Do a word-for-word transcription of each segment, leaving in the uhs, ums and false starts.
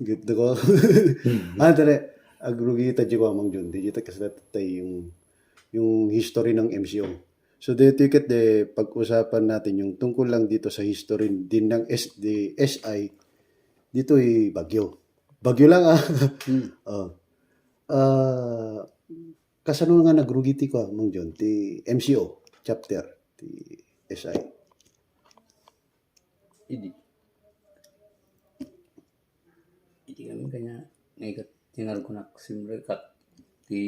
Gitna ko. Ah, tara, agrugi ta di ko, Amang John. Di kita kasla tay yung, yung history ng M C O. So, dito ket de pag-usapan natin yung tungkol lang dito sa history din ng S, di S I dito ay Baguio. Baguio lang, ah. Hmm. Oh. Ah, kasano nga nagrugi ti ko, Amang John, ti M C O chapter, ti S I? Idi. Idi kami kanya, naikat, tinargonak simre kat ti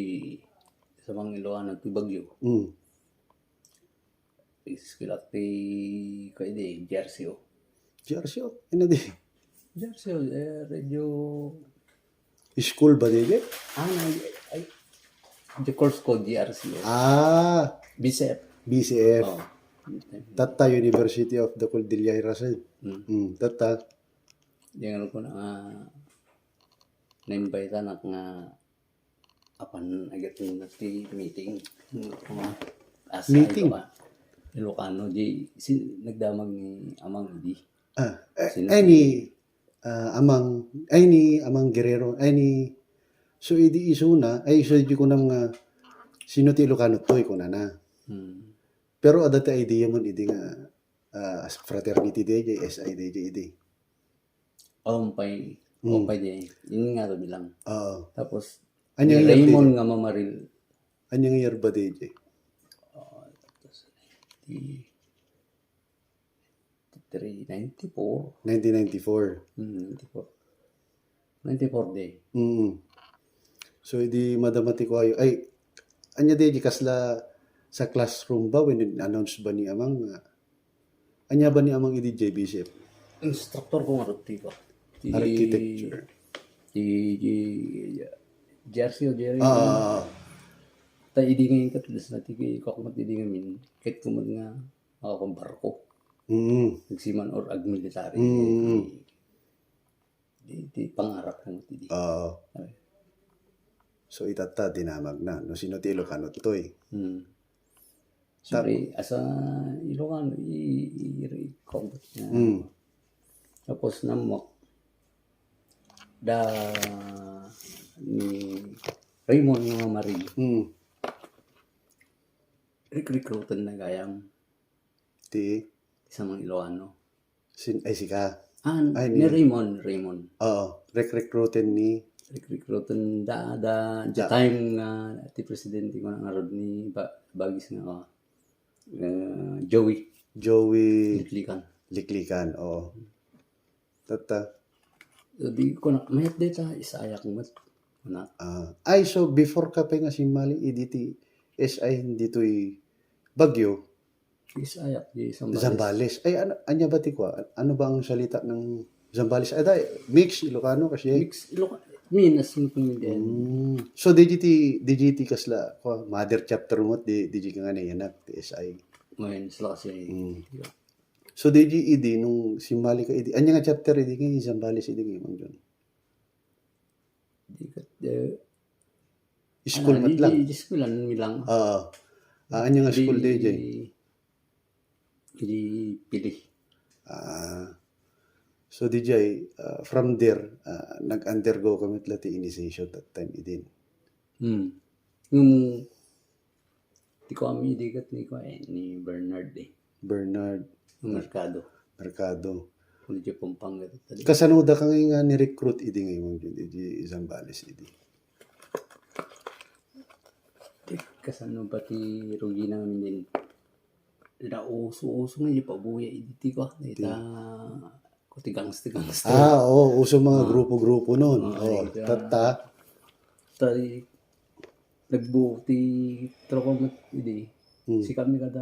sa mga Ilocano ti Baguio. Mm. Iskilak ti kaidi, G R C O. G R C O? Ano di? G R C O, eh, radio. School ba di? Ah, no, ay, the course called G R C O. Ah, B C F. B C F. Oh. Tatta, University of the Cordillera, sir. Hmm. Hmm, tatta. Di nga ko na, ah, na-invite anak nga apan agat na ti meeting. Nga, asa Meeting? Ilocano. Ilocano, di, si, nagdamag ni Amang Idi. Ah, eh, Sino ay ni, ti ah, Amang, ay ni Amang Guerrero, ay ni, so idi isuna, ay so di kunam nga, sino ti Ilocano toy, kunana. Hmm. Pero adda ti idea man idi nga, ah, as fraternity dayjay, S I dayjay idi. Oh, umpay, Hmm. Umpay di. Yun nga to bilang. Oo. Tapos, Anya ni nga year Raymond dayjay? Nga mamaril. Anya nga year ba dayjay? Oh, tapos, di, three, ninety-four. Nineteen ninety-four. Hmm, ninety-four. Ninety-four day. Mm. So, idi madama ti kuayo. Ay, anya di, di kasla sa classroom ba when announce ba ni Amang nga? Anya ba ni Amang idi J B C F? Instructor ko nga ti ko. Ti Architecture. Ti, ti, Jersey o Jerry. Ah. Ta idi ngayon katlas na ti kakmat idi ngayon. Kahit kumad nga makakabbarko. Mm. Nagsiman or agmilitary. Mm. Di, di pangarap mo ti di. Oo. Ay. So, itatta, dinamag na. No, sino ti Ilocano toy? Hmm. Tap- Siyempre, asa Ilocano, i, i, i, i-, Mm. Tapos, namwak. Da, ni Raymond nga Marie. Mm. Recruitan na gayam. Ti? Sa mga Ilocano. Sin-, ay, sika? Ah, Ay, ni ni Raymond, Raymond. Oo, rek-, recruitan ni Rek-, recruitan da, da, the Ja- time nga ti presidente ko na nga Rodney Ba-, Bagis nga, oh, eh, Joey Joey Liklikan. Liklikan, oo. Tatta. Sabi ko na, mayat deta, isayak met. Anak. Ah, ay, so before ka pa nga simmali, idi ti S I ditoy Baguio, Bisaya, di Zambales. Zambales. Ay, ano, anya ba ti kua? Ano ba ang salita ng Zambales? Ay, dai, mix, Ilocano, kasi Mix, Ilocano. Minas mo kung hindi. Mm. So, D G T, D G T kasla, kua, mother chapter mo, di, D G T nga na yan, ah, T S I. Ngayon, sila kasi, Mm. So, D G E D, nung simmali ka, idi, anya nga chapter, idi, nga Zambales, idi, nga, Mang John? Di kat, eh, School ano, met di, lang. Di, di school, ano, mi lang. Oo. Ah, anya nga school di, di, di, di pili. Ah. So, D J, ah, from there, ah, nag-undergo ka met la ti initiation that time, idin. Hmm. Yung Ti ko ami idi ket ni ko, eh, ni Bernard, eh. Bernard. Mercado. Mercado. Kundi Pampanga ito, tadi. Kasano da ka nga ni-recruit idi nga imong idi Zambales idi? Ti kasano ba ti rugi na ngamin din? Da uso-uso nga di pabuya idi ti ko. Ti- Ita Ko ti gangster, gangster. Ah, oo, uso mga Ah. grupo-grupo nun. Ah, Oo, ay, tatta. Tay, nagbuo ti tropa met idi. Hmm. Si kami kada,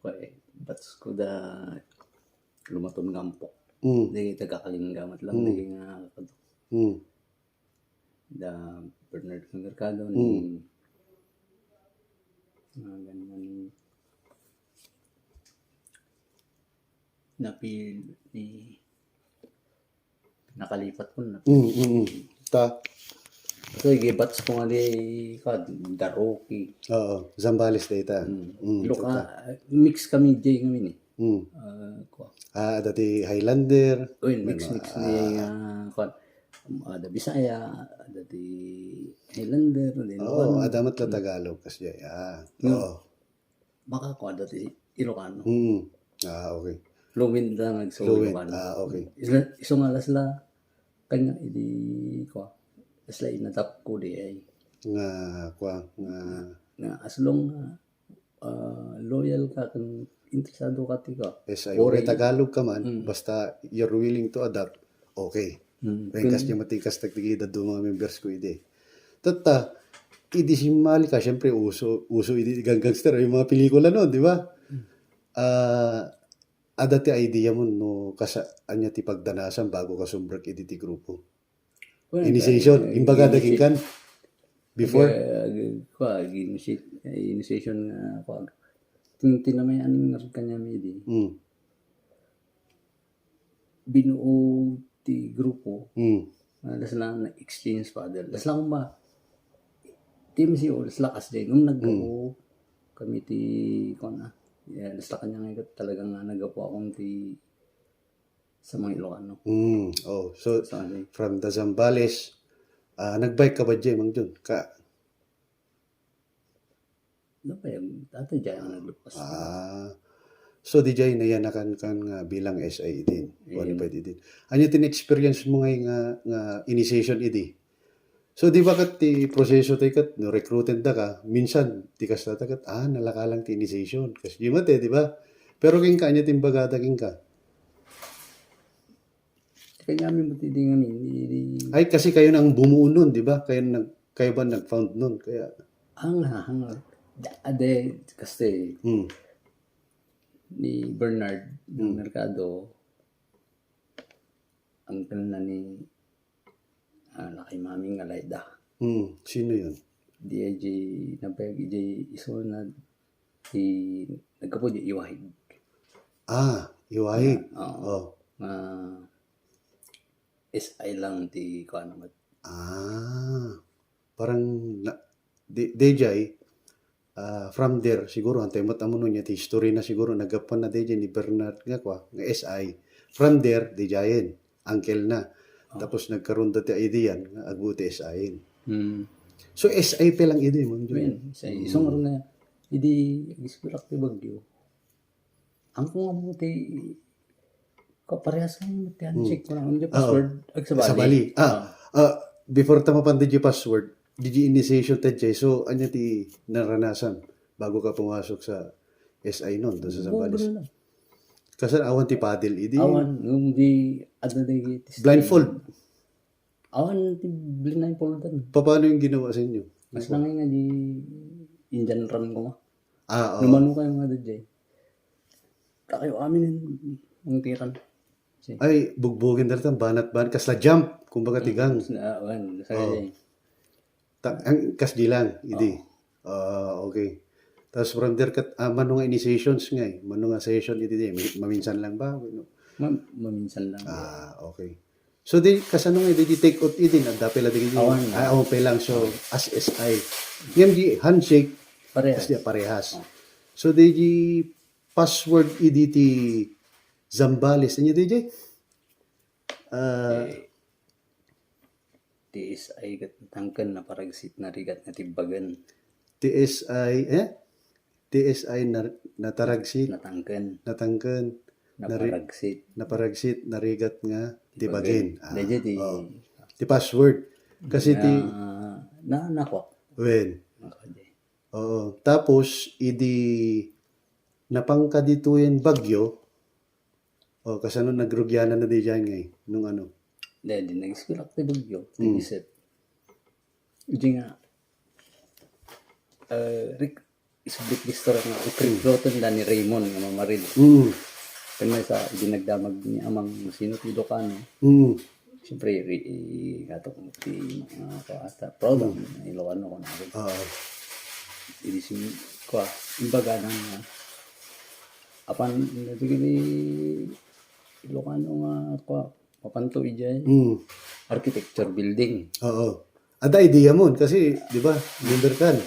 kay, bats ko da lumaton nga ampok. Hmm. Di taga Kalinga met lang, Hmm. di nga, Hmm. Da Bernard Mercado ni Hmm. Mga ganyan. Napil-, ni-, nakalipat ko na. Mm, mm, mm. Ta? So, igibats ko nga di, ka, Daroki. Oo, Zambales dayta. Mm. Mm, Loka-, ta. Mix kami, Jay, kami ni. Mm. Ah, kwa. Ah, dati Highlander. Uy, May mix, mga, mix ni, ah, ah, kwa. Ada Bisaya, ada ti Highlander, ada Oo, Ilocano. Ada met la Tagalog, kasdiay. Ah, No. Oo. Makakua ada ti Ilocano. Mm. Ah, okay. Fluent da nga agsugo Fluent. Ilocano. Ah, okay. Isla, isu nga alas la, kanya idi, kua, alas la inatap ko di ay. Nga, kua, nga Nga as long nga ah, loyal ka, kung interesado ka, ti ka. Yes, ay, Or okay, Tagalog ka man, Mm. basta you're willing to adapt, okay. Mm. Wen, kas Kun- niya matikas tagtigi dadua nga members ko idi. Tatta, idi simmali ka, siyempre, uso, uso idi gangster, yung mga pelikula noon, di ba? Mm. Ah, ada ti idea mo, no, kasa-, anya ti pagdanasan bago ka sumrek idi ti grupo? Well, Initiation, eh, imbaga initi- daging kan? Before? Aga-, aga-, kua, ag-initiate, eh, initiation nga, kua, tin-, tinamay aning nga kanya midi. Mm. Binuo ti grupo, Mm. ah, das lang na exchange father. Das lang ba, T M C O, das lang as day. Nung nagkapo Mm. kami ti, kua na, yeah, das lang kanya nga talagang nga nagapo akong ti sa mga Ilocano. Mm, oh. So, Sa ano eh. from the Zambales, ah, nag-bike ka ba, Jay, Mang Jun? Ka- Ano ba yan? Tatay Jay ang naglupas. Ah. So, di Jay, nayanakan kan nga bilang S I din. Ayun. Qualified din. Ano yung experience mo ngay nga, nga initiation idi? So, di ba kat ti proseso tayo kat, no, recruited da ka, minsan, ti kasta ta kat, ah, nalaka lang ti initiation. Kas di mate, di ba? Pero king kanya timbagada king ka. Kanya mi mati di nga min, di, di Ay, kasi kayo na ang bumuo nun, di ba? Kayo nag-, kayo ba nag-found nun? Kaya Ang, ang, da-, ade, kasi Hmm. ni Bernard ng Hmm. Mercado, ang na ni, ah, lakay maming nga Laida. Hmm. Sino yun? Di ay di, nabay, di iso na, di, nagkapo di Iwahig. Ah, Iwahig. Ah, oo. Oh. Nga, S I lang ti kuan met. Ah. Parang na, di, D J, ah, from there, siguro, antay met amuno niya, ti history na siguro, naggapuan na D J ni Bernard nga kua, nga S I. From there, D J-en, uncle na. Oh. Tapos nagkaroon da ti idea nga agbuo ti S I-en. Hmm. So, S I pa lang idi, Mang Jun. Well, sa Hmm. isang oras na, idi, iskulak ti Bagyo. Ang kung amo ti, kaparehas mo ti Hmm. handshake ko na, ano di Oo. password? Agsabali. Sabali. Ah, Ah. ah, before ta mapan di password, di initiation ta di. So, anya ti naranasan bago ka pumasok sa S I noon, doon sa Zambales? Google lang. Kasi awan ti paddle, idi. Awan, nung di, ano di, Blindfold. Awan ti blindfoldan. Paano yung ginawa sa inyo? Mas lang nga di Indian run ko nga. Ah, oo. Lumano kayo nga da, Jay. Kayo amin yung tiran. Si- Ay, bugbugin dali tang banat-banat. Kasla jump, kumbaga, Mm, tigang. Mas na, awan, sa Oh. Jay. Ta-, ang kas di lang, idi. Oo. Ah, okay. Tapos from there, kat, ah, mano nga initiations nga eh. Mano nga session, idi, di, maminsan lang ba? Ano? Ma-, maminsan lang. Ah, okay. So, di, kasano nga, di, di take out idi, adda pay la di, Awan. Ah, awan pay lang. So, as S I. Ngem di handshake, Parehas. As di, parehas. Oh. So, di, di password idi ti Zambales. Ano di, di? Ah, Eh, T S I ket natangken, naparagsit, narigat, natibbagen. T S I, eh? T S I na, nataragsit, Natangken. Natangken, nari-, Naparagsit. Naparagsit, narigat nga tibagen. Tibagen. Ah, Daydi ti oo. Ti password. Kasi ti na, na, nakuha. Wen. Nakuha di. Oo. Tapos, idi napangka ditoyen Baguio, o, kasano nagrugianan na di dyan ngay, nung ano? Daydi, nag-eskwela ti Baguio, ti Mm. Bisep. Di nga, eh, rek-, isublit ti istorya nga, recruitan da ni Raymond nga mamaril. Mm. Kanya sa, idi nagdamag ni Amang sino ti Ilocano. Mm. Siyempre, ri-, i-, ato ti mga kaasa, proud Mm. ang Ilocano ko na rin. Oo. Idi sin-, kwa, imbaga na nga, apan, nagiging Ilocano nga, kwa, mapanto ijay. Mm. Architecture building. Oo. Ada idea mo, kasi, di ba, member kan.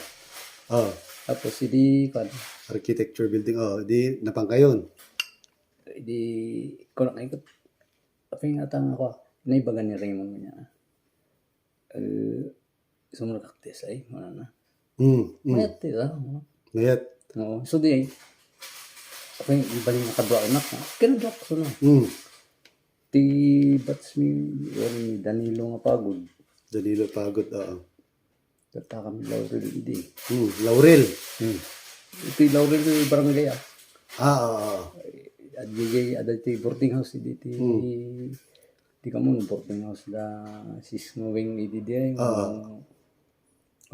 Oh. Tapos, idi, kwan. Architecture building, oh, di napangkayon. Di, kung nakikot, apa yung atang ako, naibagan ni Raymond niya. Eh, sumrekak ti S I, wala na. Mm, mm. Mayat ti, ah, oo. Mayat. Oo. So, di, okay, bali nga kadua anak, ah. Kinaduak ko na. Mm. Ti batch mi, wala ni Danilo nga Pagod. Danilo Pagod, oo. Tatta kami Laurel idi. Hmm, Laurel. Hmm. Iti Laurel barangay, ah. Ah, oo, oo. Adjay, adda ti boarding house idi ti, Hmm. ti kamo, boarding house da sis nga wing idi di ay, Oo. Nga,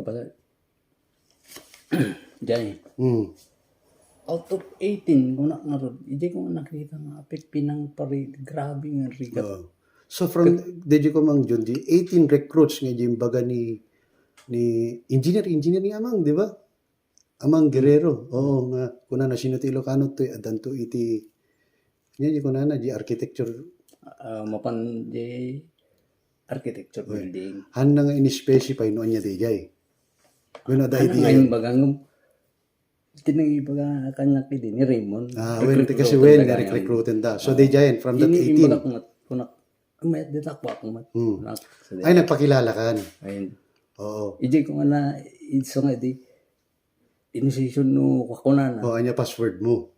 kapasa, diay. Hmm. Out of eighteen, kuna nga rod, idi ko nga nakita nga apit pinang pari, grabe nga rigat. Oo. So, from, Kat- di ko, Mang John, di eighteen recruits nga di imbaga ni, ni engineer, engineer ni Amang, di ba? Amang Guerrero. Oo, nga, kuna na sino ti Ilocano to, eh, adanto iti, niya, di kuna na, di architecture. Ah, mapan di architecture Oy. Building. Hanna nga in-specify no anya di jay. When ada Ano idea. Nga yung bagang, tinangibaga kanya kidi ni Raymond. Ah, when, Recruit kasi ko when, talaga recruit yan. Recruitan da. So, Oo. Di jay, from that Ini eighteen. Imbagak nga, kunak, may dita ko ako mat. Hmm. Nak, so, Ay, di- nagpakilala kan. Ayun. Oo. Ijay ko nga na, iso nga di, initiation no, kakunana. Oh, anya password mo?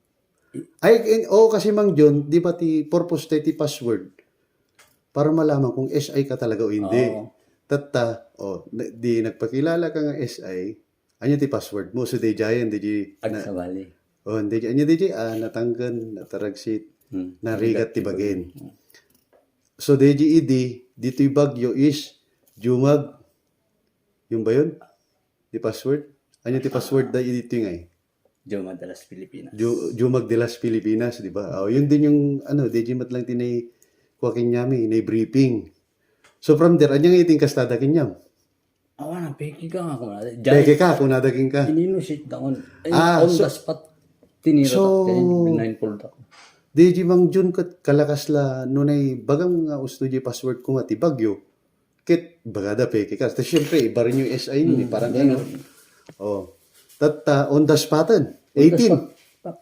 Ay, in, oo, kasi Mang John, di ba ti purpose tayo ti password? Para malaman kung S I ka talaga o hindi. Oo. Tatta, oh, na- di nagpakilala ka nga S I, anya ti password mo? So, di jayan, di di na- Agsabali. Oh, di di, anya di di, ah, natanggan, nataragsit, Hmm. Narigat ti bagin. Hmm. So, di di idi, ditoy Baguio is Jumag. Yung ba yun? Di password? Anya ti password da idi ti ngay? Jumag de las Pilipinas. Ju- Jumag de las Pilipinas, di ba? Oh, yun din yung, ano, di di mat lang tinay kuha kenyami, nay briefing. So, from there, anya nga iting kastada kenyam? Awan, peke ka nga, kunada. Peke ka, kunada king ka. Inino sit down. Ay, Ah, on so- the spot. Tinira So, tak, kaya blindfold ako. Di di Mang Jun ket kalakas la, nunay bagam nga usto di password ko nga ti Baguio. Ket bagada peke ka. Ta siyempre, iba rin yung S I nun, eh, Hmm, parang ganun. Ano. Oh. Tatta, on the spot, On the eighteen. Spot.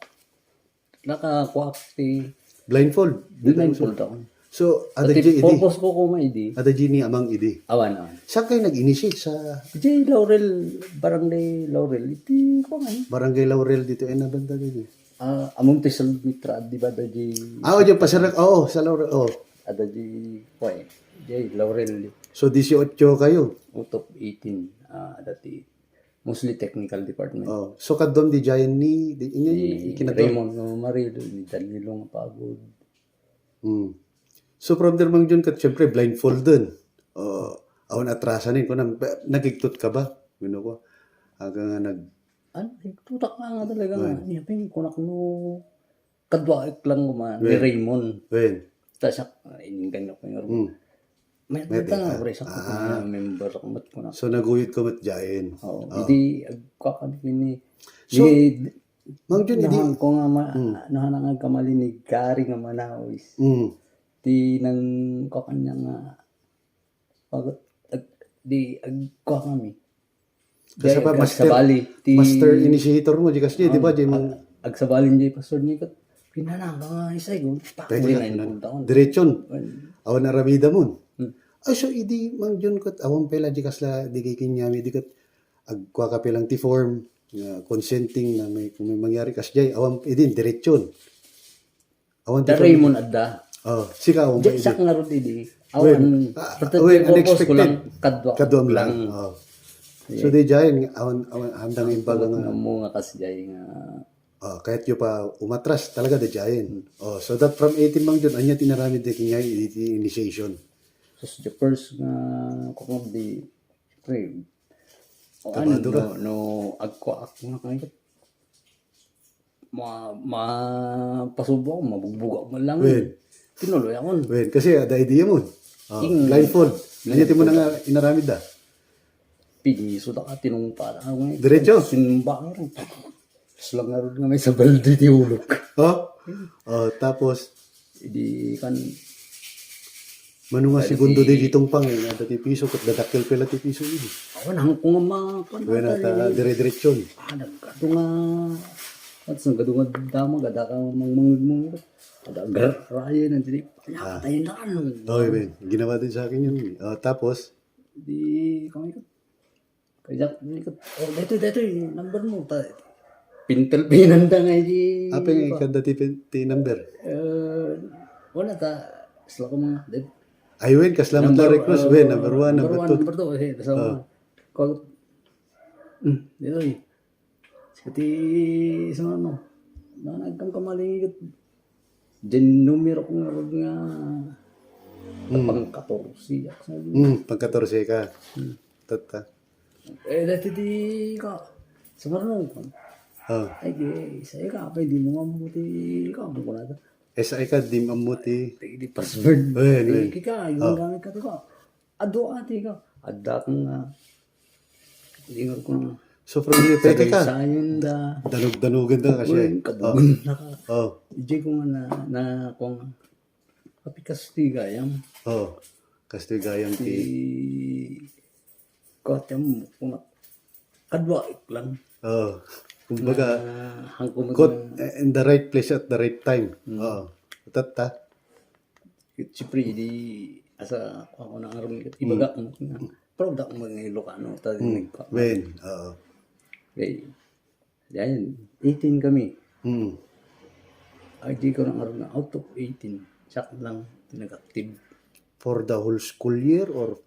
Nakakuha ti Blindfold. Blindfold ako. So, ada Pati di idi. Purpose ko kuma idi. Ada di ni Amang idi. Awan, awan. Saan kayo nag-initiate sa Di Laurel, Barangay Laurel. Iti, kuwan. Barangay Laurel dito, eh, nabanda dito. Ah, among ti Salmitra, di ba, da di Ah, o, di pasarak, oo, sa Laurel, oh. Ada di, kuwan, di Laurel. So, dieciocho kayo? Out of eighteen, ah, dati. Mostly technical department. Oh, so, kadwam di Giant ni, di, inyo, Ni ikinaduam. Raymond nga Maril, ni Danilo nga Pagod. Hmm. So, from there, Mang Jun, kat, syempre, blindfolded. Oh, awan atrasan, eh, kunam, ba, nagigtot ka ba? Gano ko, aga nga nag- Ano, nagtutak nga nga talaga nga. Ay. Niya, ping, kunak no, kadwaek lang kuma, ni Wen. Raymond. Wen. Ta siak, ah, ininggan ko nga Hmm. May May data nga, pera. Pre, sa Ah. Member ako, mat ko na. So, naguyod ka mat diayen? Oo. Oh. Hindi, agkakabit ini. So, Di, Mang Jun, hindi nahan ko nga ma-, Hmm. nahan nga kamali ni Gary nga manawis. Hmm. Di nang kakanya nga, pag, ag-, di, agkakami. Kasi Jay, pa, ag-, master, agsabali, ti master initiator mo, di kasi, di ba, Oh, Jay, mo? Ag-, agsabali, Jay, Pastor Nico. Pinanang ka nga, isay ko. Pwede Takbo na, na, yung punta ko. Diretsyon. Well, Awan aramida mo. Hmm. Ay, so, idi, Mang Jun, kat, awan pala, di kasla, di kay kinyami, di kat, agkwa ka pilang ti form, nga consenting na may, kung may mangyari, kas, Jay, awan, idin, diretsyon. Awan ti Raymond adda. Oh, sika, awan Di, pa idi. Siak nga rod idi. Awan, Well, ah, pati well, purpose ko unexpected. Lang, kadwa Kadwam lang. Lang. Oh. So, Sige. Di jayen, awan, awan, handang Ang imbaga nga. Nga mo nga kas jay nga. Oh, kahit yung pa umatras, talaga di jayen. Hmm. Oh, so that from eighteen Mang Jun, anya tinaramid di kanya, i-, i-, initiation. So, the first nga, kung di, pre, o Kabado ano, ka? No, no, agko, ako nga kayo. Ma-, mapasubo ako, mabugbuga man lang. Wen. Tinuloy ako. Wen, kasi ada idea mo. Ah, Ing-, blindfold. Anya ti mo na nga inaramid da? Piniso da ka, tinungpa da. Ako nga, Diretso? Sinumba ka rin. Tapos lang nga rin nga may sa balde ti ulok. Oh? Oh, tapos? Di kan Mano nga Kaya segundo ti di ditong pang, eh, nga dati piso, kat dadakkel pala ti piso, eh. Awan, hangko nga ma-, kuwan Wen, na ata, tayo. Dire-diretsyon. Ah, nagkado nga, at sa gado nga dama, gada ka mang-, mang-, mang-, ada gar-, raya na dili. Ah. Napatay na, ano. Oh, amen. Ginawa din sa akin yun, eh. Ah, tapos? Di kami ko. Kaya, di ko, oh, dito, dito, number mo. Ta, pintel pinanda nga di. Apay nga ikadda ti pin-, ti number? Eh, wala ta, sila ko mga, di. Ay, wen, kasla mo ta request, wen, number one, number two. Number one, number two, eh, so, call. Hmm, dito, eh. Sa ti, sa ano, na nagkamkamali nga, diay numero ko nga, nga Hmm. pang-katorse, ak, sabi. Hmm, pang-katorse ka. Hmm. Tatta. Eh, dati ti ka, sa marunong ko. Ah. Ay, di, sa ika, pwede mo nga mo ti ka, mo ko na to. Eh, sa ika, di mo mo ti. Di, di password. Wen, wen. Ika, yung gamit ka to ka. Adu ati ka. Adda kang, ah, ingat ko nga. So, from you, peke ka. Sayon da. Danug-danugan da kasi. Uy, kadugan na ka. Oh. Ije ko nga na, na, kung, kapi kastoy gayam. Oh. Kastoy gayam ti. Ti, kotya mo, kung, kadwa lang. Oh. Kumbaga, na, hangko mo caught, eh, in the right place at the right time. Mm. Oh. Tatta. Siyempre, di, asa, ako na aron, ibaga ko, proud ako nga Ilocano, ta, hmm, nagpa-, wen, oo. Okay. Yan, eighteen kami. Hmm. Ay, di ko na aron na out of eighteen. Siak lang, nag-active. For the whole school year or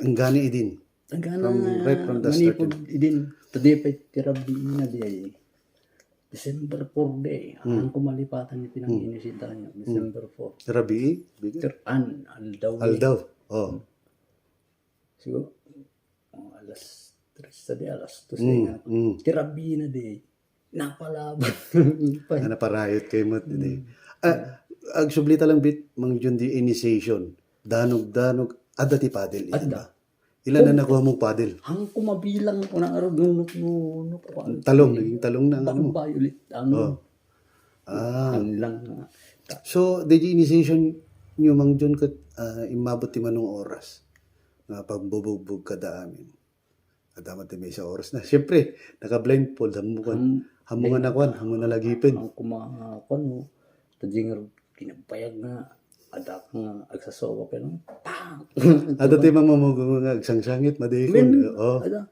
Inggana idin. Inggana, from, right from the start. Manipud idin, today pa ti rabii na di ay. December four day. Hmm. Ang kumalipatan ni pinang-inisita niya, December four. Rabii? Bigat. Ter-, an, aldaw. Aldaw. Oh. Hmm. Siguro, oh, alas tres sa di, alas dos na. Hmm. Ti rabii na di ay. Napalaban. Ah, naparayot kayo met, di. Mm. Ah, agsubli ta lang bit, Mang John, di initiation. Danog-danog, adda ti paddle, iti ba? Ila na nakuha mong paddle? Ang kumabilang ko na arog, no, no, no, no, kuan. Talong, naging talong na ang ano. Bang violet, ano. Oh. Ah. Ang lang, ah. So, di initiation nyo, Mang John, ket, ah, immabot ti manong oras nga pagbubugbog kada amin. Adda man ti maysa oras na. Siyempre, naka-blindfold. Hamu kan, hamu nga nakuan, hamu nalagipen. Ang kuma-, kuan, no? Tadjing nga kinabayag nga, adda nga agsasawa, pero, pang! Adda ti mamamugong nga agsangsangit, madikon. Men, oh. Adda.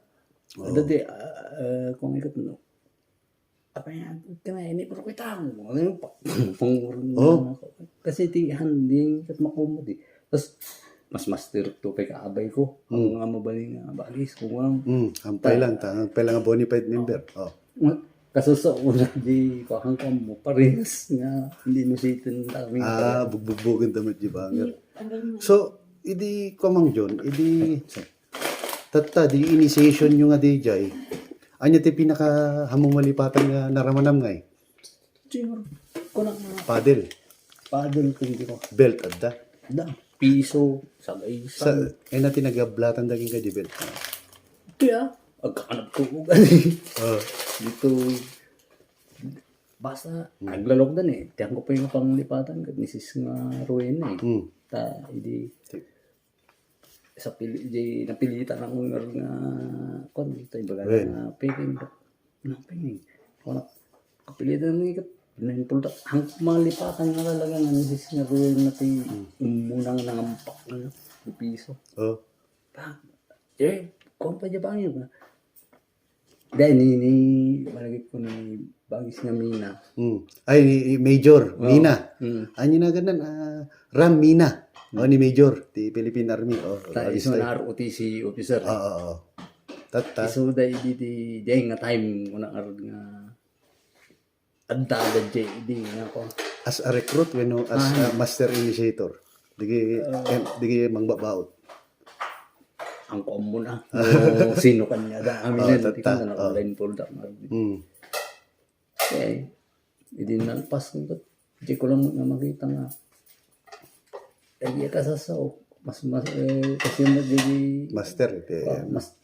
Oh. Adda ti, ah, ah, kung ikot, no? Apay nga, kaya ini, pero kita, ano yung pa-, pangurong na ako. Kasi ti, han, di kat makumod eh. Tas, mas master to pay kaabay ko. Ako nga mabaling nga, bagis ko nga. Hmm, hampay lang, ta, hampay lang nga bona fide member. Oh. Nga, kasusa ko na di, kuan ka mo, parehas nga, hindi mo sitin kami. Ah, bugbugbugan damit di ba? So, idi, Kamang John, idi, Tatta, di initiation nyo nga di jay. Anya ti pinakahammong malipatan nga naramanam ngay? Siguro, kuna nga. Paddle. Paddle, kung di ko. Belt, adda? Da, piso, sagay, sa, eh, na ti nagablatan daging ka di belt. Kaya, agkakanap ko ko gani. Oh. Dito, basta, aglalok dan eh. Tiyan ko pa yung panglipatan, misis nga ruin eh. Hmm. Ta, idi, sa pili-, di napilitan ako nga, nga, kuan, ito, ibaga nga, pili, na, pili. Kuan, kapilitan nga ikat, blindfold, ang malipatan nga talaga nga, misis nga ruin na ti, umuna nga nangampak nga, piso. Oh. Pa, eh, kuan pa dyan pa yun, Dahil ni, ni, malagip ko ni Bagis nga Mina. Hmm. Ay, ni, ni Major Mina. Hmm. Ano na ganan? Ah, Ram Mina. O, ni Major, ti Philippine Army. O, ta, Bagis iso tayo. Na R O T C officer. Oo, oo. Tatta. Iso dahil di, di, di nga time, una arod nga Adda, adda, J D nga ako. As a recruit, wenno as a master initiator? Digi, em, digi mangbabaut. Ang common, ah. No, sino kanya da? Amin yan, tatta. Online folder na. Hmm. Okay. Hindi na, pas ko, di ko lang na makita nga. Eh, di ka sa sao. Mas, mas, eh, kasi mo, di, master, iti, mas,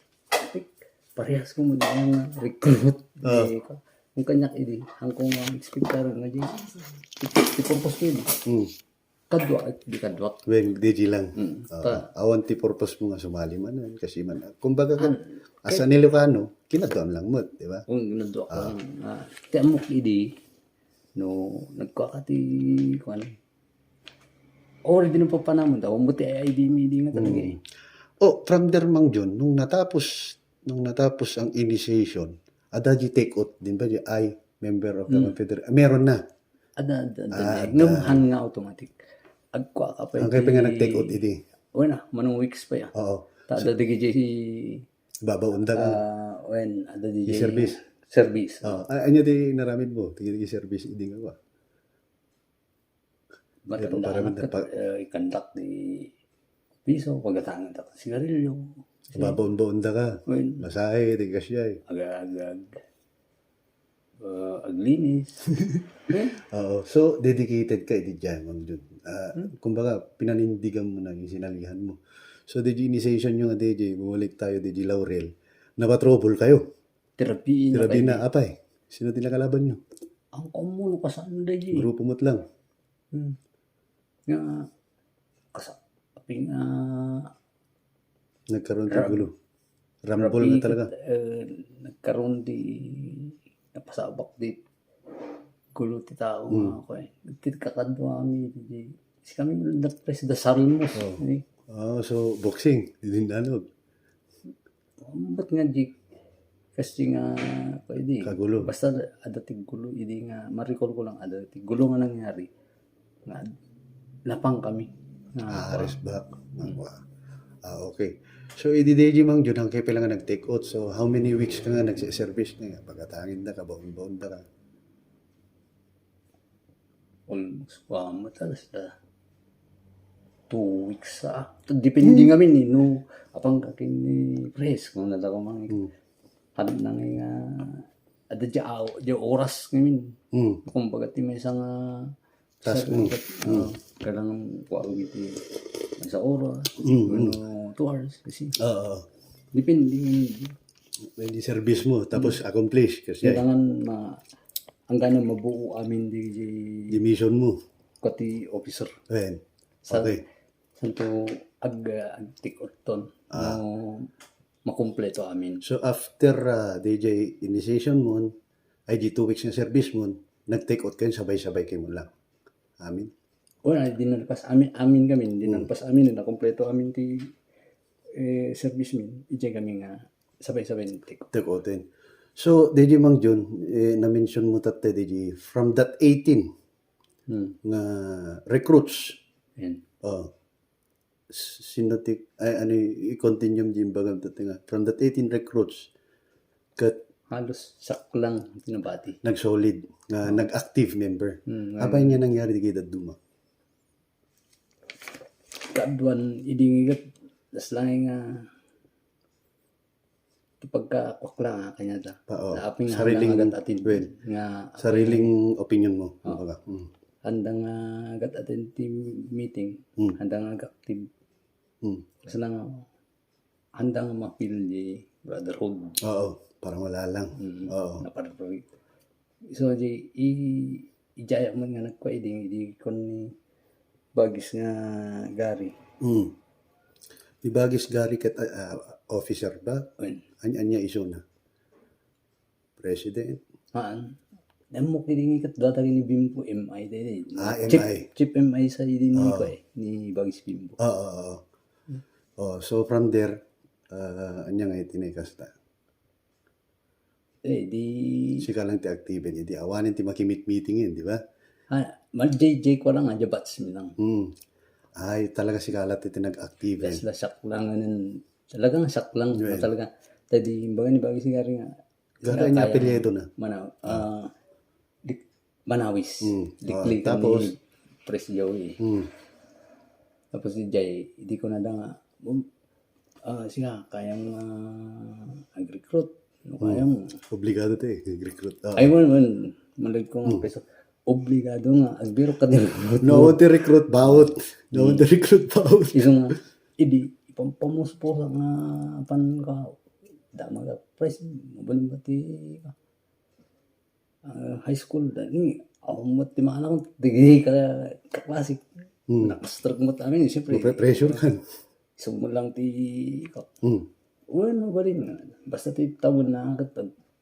parehas ko mo, di nga recruit. Ah. Di ko. Ang kanyak, idi, ang kong, um, expectar nga, di, di, di purpose ko, idi. Hmm. Kadwa, di kadwa. Wen, di, di lang. Hmm. Ah, awan ti purpose mo nga sumali man, eh, kasi man. Kumbaga, asa ni Lucano, kinadwa lang mo, di ba? Kung kinadwa ko lang, ah, ti amok, idi, no, nagkuha ka ti, kuwan, Or di na papanamon daw, buti ay, ay di mi, di nga talaga eh. Oh, from there, Mang Jun, nung natapos, nung natapos ang initiation, adda di take out din ba di ay member of the Hmm. Confederate? Meron na. Adda, adda, adda Ah, di. Ngem adda. Han nga automatic. Agkua ka pa Ang kaya pa nga iti nag-take out idi. Wen, ah, manong weeks pa ya. Oo. Ta So, adda di kay babaw unda ka. Ah, wen, adda di service. Service. Oo. Ah, anya di naramid mo? Ti, ti service idi nga ba? Matanda Pero para na ket, eh, ikandak di piso, pagkatangin ta sigarilyo. Kasi Babaw-baw unda ka. Wen. Masahe, di kasya eh. Aga-, aga-, ah, aglinis. Eh? Oo. So, dedicated ka iti diay, Mang Jun. Ah, Hmm. kumbaga, pinanindigan mo na yung sinalihan mo. So, di initiation nyo nga, di, di, bumalik tayo, di, di Laurel. Napatrobol kayo. Tirapi na Tirapi na, kayo. Apay. Sino ti nakalaban nyo? Ang komuno ka saan, di. Grupo mo't lang. Hmm. Nga, kasa-, aping, ah, Nagkaroon ti Rab-, gulo. Rambol na rapi talaga. Ket, eh, nagkaroon di napasabak di gulo ti tao Mm. nga ako eh. Ti kakadwa kami, di, di, si kami nagpres da Salmos, Oh. eh. Oh, so boxing, di din ano. Ba't nga di, kasi nga, pwede. Kagulo. Basta adda ti gulo, idi nga, ma-recall ko lang, adda ti gulo nga nangyari. Nga, napang kami. Nga, Ah, kuwan. Rest back. Mm. Nga, kuwan. Ah, okay. So, idi di Mang Jun, ang kaya pala nga nag-take out. So, how many weeks ka nga nagse-service nga? Pagkatangin na, kabaon-baon na ka. Almost, kuwan, matalas na. Two weeks sa. Depende Hmm. kami ni, no, apang kakin ni Pres, kung nadako mang Hmm. Habi na nga, adda diay, diay oras ngamin. Mm. Kumbaga, ti maysa nga Task mo. Sa-, Mm. ah, kailangan kuwaon iti maysa oras, Mm, mm. wenno two hours, kasi Oo, oo. depende ngamin. Pwede service mo, tapos Mm. accomplish, kasi Kailangan ma-, hanggang mabuo amin di, di Di mission mo. Kati officer. Ayan. Sa-, Okay. Santo ag-, agtik-oton. Ah. No, makumpleto amin. So, after, ah, D J initiation mo, ay di two weeks nga service mo, nag-take out kayo, sabay-sabay kayo lang. Amin? Wala, di nalpas amin, amin kami, di Hmm. nalpas amin, nakumpleto amin ti, eh, service min, ijay kami nga sabay-sabay nag-take out. Take out din. So, D J Mang Jun, eh, na-mention mo tatta, D J, from that eighteen Hmm. nga recruits, Yan. Oh. S-, sino ti, ay, ano, i-continue mo di imbagam dati nga. From that eighteen recruits, ket Halos siak lang ti nabati. Nag-solid, nga Ah. nag-active member. Hmm, Apay nga nga nangyari di kay dadduma? Kaduan, idi nga igat, das lang nga, ti pagkakuak lang, ah, kanya ta. Pa-, oh. Apay nga Sariling, handang agat-attend well, nga sariling opinion mo, Oo. kumbaga. Mm. Handang, ah, agat-attend ti meeting, Mm. handang aga-active. Mm. Kasi lang, handang ma-feel di brotherhood. Oo, parang wala lang. Mm, Oo. naparpar-, So, di, i-, ijay man nga nagkua, idi, idi kon ni Bagis nga Gary. Mm. Ni Bagis Gary ket, ah, ah, officer ba? Wen. Anya, anya isuna? President? Haan. Ammok idi nga ket dua dagiti ni Bimbo, M I daydi. Ah, Chief, M I. Chief M I sa idi ni Oo. kua, eh, ni Bagis Bimbo. Oo, oo, oo. Hmm. Oh, so from there, ah, anya nga iti naikasta? Eh, di Sika lang ti active, eh, di awanen ti makimit-meeting, eh, di ba? Ah, mal-, J J ko lang, ah, batch mi lang. Hmm. Ay, talaga sika lang ti nag-active, eh. Yes, la, siak lang, anan, talagang siak lang, Well. talaga. Tadi, imbaga ni Bagis nga rin nga, Garo anya apelyido na? Manaw-, Ah. ah, Dik-, Manawis. Mm. Liklikan Ah, tapos? ni Pres Joey. Mm. Tapos di jay, di ko na da nga, um, ah, siya, kayam, ah, ag-recruit. No, Mm. kayam. Obligado to eh, ag-recruit. Ah. Ay, wan, wan. Malad ko nga Mm. peso. Obligado nga, agbirok ka din. No, ti recruit, bawot. No, Mm. ti recruit, bawot. Isu nga, idi, ipampamuspusa nga, pan ka, dama ka, pres, mabalin ba ti, ah, high school, dani, awan met ti maanakon, dagiti ka, kaklase. Hmm. Nakastrek met amin, siyempre. Pre-, pressure kan. Summo lang ti, Hmm. Wen, mabalin nga. Basta ti tawen na ket,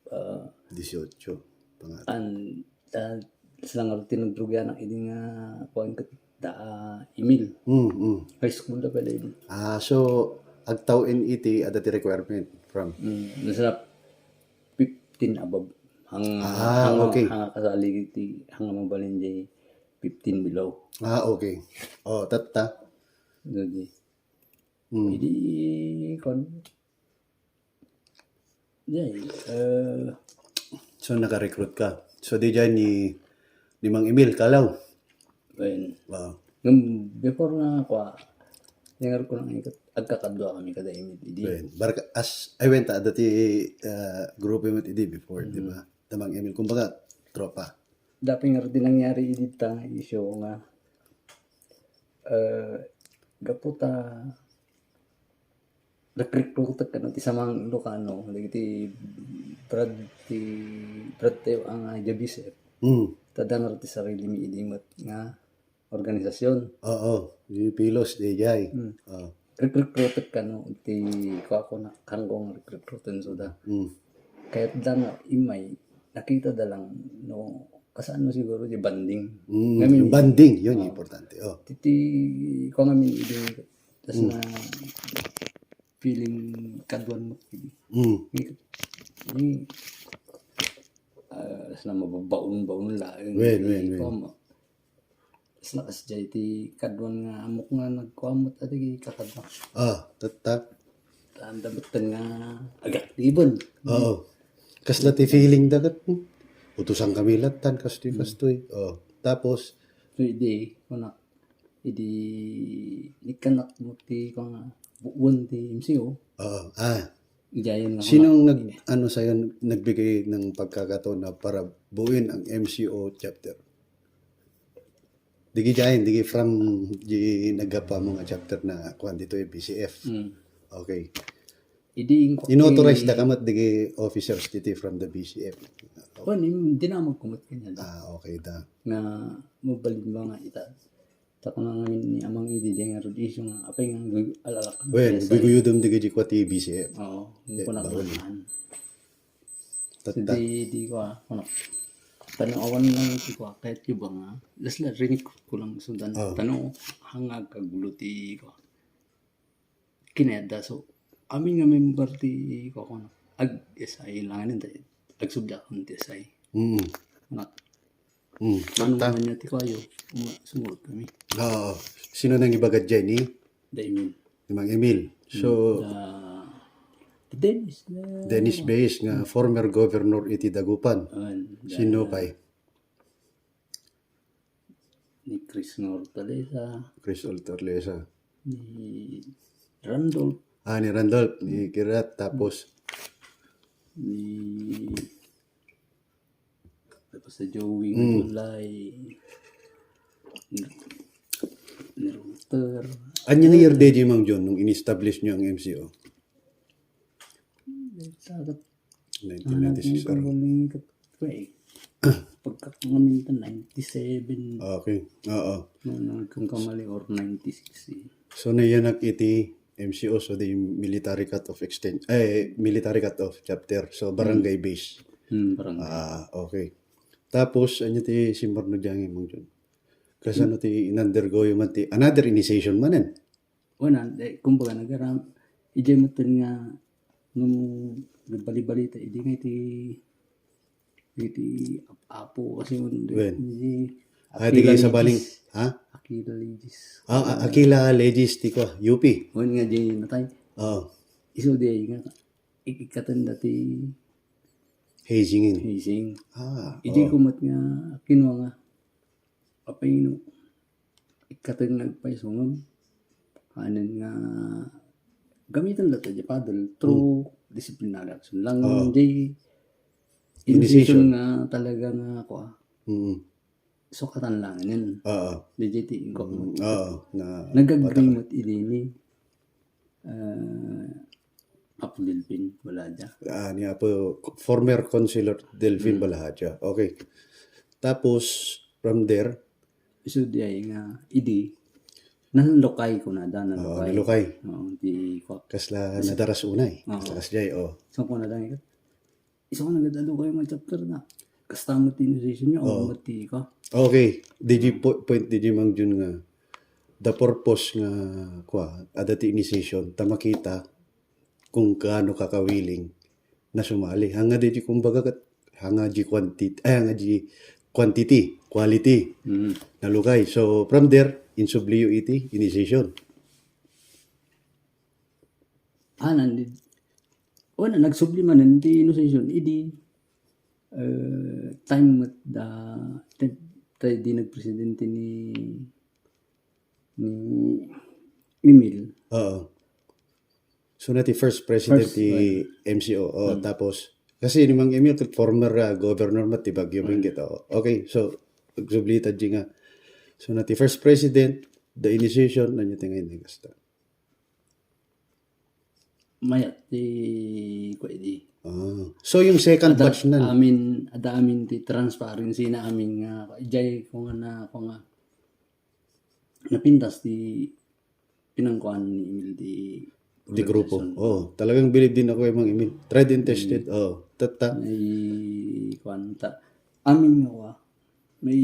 ah, Dieciocho, pangat. An, ta, sila nga tinudrugian ang ini nga, kuwan ket, da, ah, Emil. Hmm, hmm. High school na pala ini. Ah, so, agtawen iti adda ti requirement from? Mm, nasa fifteen above. Hang-, Ah, hang-, okay. Hang kasali iti, hang mabalin jay fifteen below. Ah, okay. Oh, tatta. Jadi, Hmm. Idi, kon, jay, eh, So, naka-recruit ka. So, di jay ni, ni Mang Emil Kalaw. Well, Oo. Ngem before nga, kwa, tingar ko lang ikat-, agkakadua kami kada Emil. Idi. Well, barka-, as, ay, wenta, adda ti, uh, grupo mo idi before, Mm. di ba? Da Mang Emil, kumbaga, tropa. Dapay nga di nangyari idi ta nga issue nga, eh, gapu ta recruited kano ti samang Ilocano, dagiti brad ti, brad tayo ang, ah, Jabisep. Mm. Tadang ti sarili mi idi met nga organisasyon. Oo, di pilos, di jay. Mm. Oo. Recruited kano ti kuwako na kanggong recruited so da. Mm. Kayat da nga imay, nakita da lang no, kasano siguro di banding. Mm, Ngamin, yung banding, yun yung Oh. importante. Oh. Titi, ko ngamin idi, tas Mm. na feeling kaduan mo. Mm. Ni, ni, ah, tas na mababaon-baon laeng. Wen, wen, wen. Ko, ma-, Sa kas jay ti kaduan nga amok nga nagkuamot adi kakadwa. Ah, tatta. Anda betten nga agaktiben. Oo. Kasla ti feeling da ket, hmm, utusan kami lattan, kastoy, Hmm. kastoy. Oh, tapos? So, idi, kuna, idi, nikanak mo ti, kung, buwan ti M C O. Oo. Ah. Ijayan nga Sino kuna. ang nag-, ano sa'yo, nagbigay ng pagkakataon na para buuin ang M C O chapter? Digi jain, digi from di naggapu mo nga chapter na kuan ditoy B C F. Mm. Okay. Idi ing-, Inauthorize ing- da kamat digi officers ditoy from the B C F. Kuan, im-, dinamag kumat kanya da. Ah, okay da. Nga mabalin ba nga ita. Tako nga ngamin ni amang idi, di nga rod issue nga, apay nga gu-, alalak ka na Well, P S I. Guguyudom digi di kuat ti B C F. Oo, yung Eh, kuna bawal. kunahan. Tatta. Di, di ko, ah, ano. Tano awan lang ti ko, ah, kahit yung ba nga, las la, rinik ko lang sundan. Oh. Tano, hangag kagulo ti ko. Kineda, so, amin nga member ti ko, ano, ag S I lang, ano, ag subject ti S I. Mm. Ano, Mm. ano Tatta. man niya ti ko, ayo, uma-, sumurot kami. Oo. Sino nang ibagad dyan, eh? Daimin. Ni Mang Emil. So, Hmm, da-, Dennis na Dennis Beyes nga Hmm. former governor iti Dagupan. Ayan, Sino da-, pay? Ni Chris nga Hortaleza. Chris Hortaleza. Ni Randolph. Ah, ni Randolph, ni Kirat, tapos Ni Tapos sa Joey Mm. Gulay. Ni, ni Router. Anya nga year day, Mang John, nung in-establish nyo ang M C O? Sagat. Nineteen ninety-six, Ang ah. Kabaling kat-, eh. Pagkakangamintan, ninety-seven. Okay. Oo. Nung, nung kung kamali, or ninety-six, eh. So, nayanak iti M C O, so the military cut-off extension, eh, military cut-off chapter. So, barangay Hmm. base. Hmm, barangay. Ah, okay. Tapos, ano ti simbarno diyan, Mang John? Kasano Hmm. ti in-undergo yung man ti, another initiation manen? Wala, eh, kumbaga, nagaram, ijay mo nga, nung nagbali-balita, idi nga iti Iti ap-, apo kasi un-, Wen. Di Ah, di kayo sa Aquila Baling, Legis. Ha? Aquila Legis. Ah, ah, Aquila Legis, ti ko, U P. Wen nga di natay. Oo. Isu di ay nga, ik-, ikatan dati Hazing in. hazing. Ah, Idi oo. kumat nga, kinwa nga, apayno. Ikatan nga agpayso ngem, anen nga gamitan latta diay paddle through Hmm. disciplinary action lang. Oo. Diay Initiation. initiation nga talaga nga, kua, Mm. sukatan lang nen. Oo. Diay ti ingkop mo. Mm, oo. Na, Nag-agree met idi ni, ah, Apo Delfin Balaja. Ah, ni Apo, former Councilor Delfin Mm. Balaja. Okay. Tapos, from there, Isu diay nga idi, nanlukay kunada, Oo, nanlukay. nalukay. Oo, ti kwa-, Kasla Kas- nadaras unay. Oo. Kasla kasjay, oh. So, kunada nga, isu nga nagad-adu kayo nga chapter na. Kasta mo ti initiation niya, Oo. o mo ti ka. Okay. Did you po-, point, did you, Mang Jun, nga the purpose nga, kua, adda ti initiation, ta makita kung kaano ka ka-willing na sumali. Hanga di, kumbaga, ket, hanga di quanti-, ay, hanga di quantity, quality, Mm. nalukay. So, from there, insubliyo iti initiation. Ah, nandi-, wala, nagsubli man ti initiation. Idi, eh, time met da, ti, ti, di nagpresidente ni, ni Emil. Oo. So, na ti first president First, ti well. M C O. Oh, Mm. tapos, kasi ni Mang Emil, former, ah, governor met ti Baguio, Mm. Benguet, oh. Okay, so, agsubli ta di nga. So, na ti first president, the initiation, ania ti ngayon ni kasta? Mayat ti, kua idi. Ah. So, yung second Ada batch na. amin, ada amin ti transparency na amin nga, jay ko nga na, ko nga, napintas ti pinangkuan ni Emil di Di grupo. organisasyon. Oh, talagang believe din ako kay Mang Emil. Tried and tested. Mm. Oh, tata. May kuan ta. Amin nga wa. May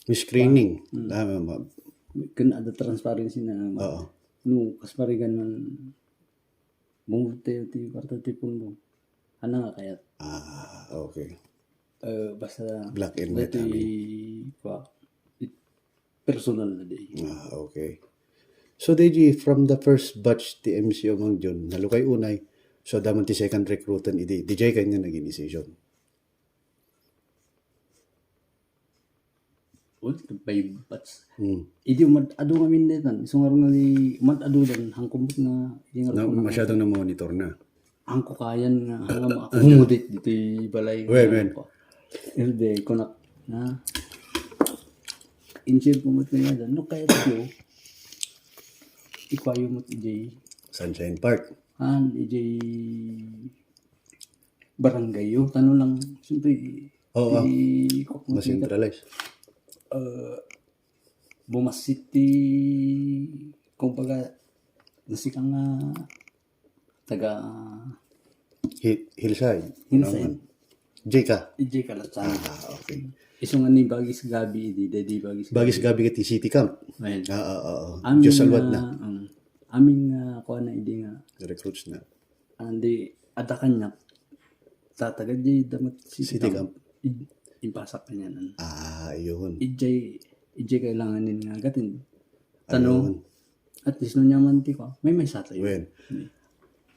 May screening. Mm. Ah, ma-, ma-, Kun ada transparency na ma-, Oo. no, kas parigan man, bumulto ti kwarta ti pundo. Ano nga kayat? Ah, okay. Eh, basta Black and white dati amin. Kua, it-, personal na di. Ah, okay. So, D J, from the first batch ti M C O Mang Jun, nalukay unay, so, adda man ti second recruitan idi, D J kayo nga nag-initiation. Well, five batch. Hmm. Idi umad-, adu ngamin detan, isu nga run nga di, umad-adu dan, hangkumbot nga, di nga Na, run masyadong na-monitor na. Ang kukayan nga, nga ma-accommodate ditoy balay Well, nga well. Ako. Elde, kunak, na, insure ko met kaya dan, no, kaya dito, ikwayo met ijay. Sunshine Park. Han, ijay barangay yo, tano lang, siyempre, Oo, ah. Di, kuk-, Mas makita, centralized. Eh, bumasit ti, kumbaga, nasika nga taga Hi-, hillside. Hillside. Naman. J ka? J ka lang sana. Ah, okay. Isu nga ni Bagis Gabi, di, di, di Bagis Bagis Gabi. Gabi iti city camp. Ayan. Ah, ah, ah, ah. Amin Diyos salwat nga, na. Um, amin nga, kuha na, idi nga. Recruits na. Andi, adda kaniak. Tataga di damat city City camp. Camp. Id-, impasak kaniak. Ah, yun. Ijay, ijay kailangan din nga gatin. Tano, Ayun. At least, no, nyaman ti ko, may may satayo. Well, Hmm.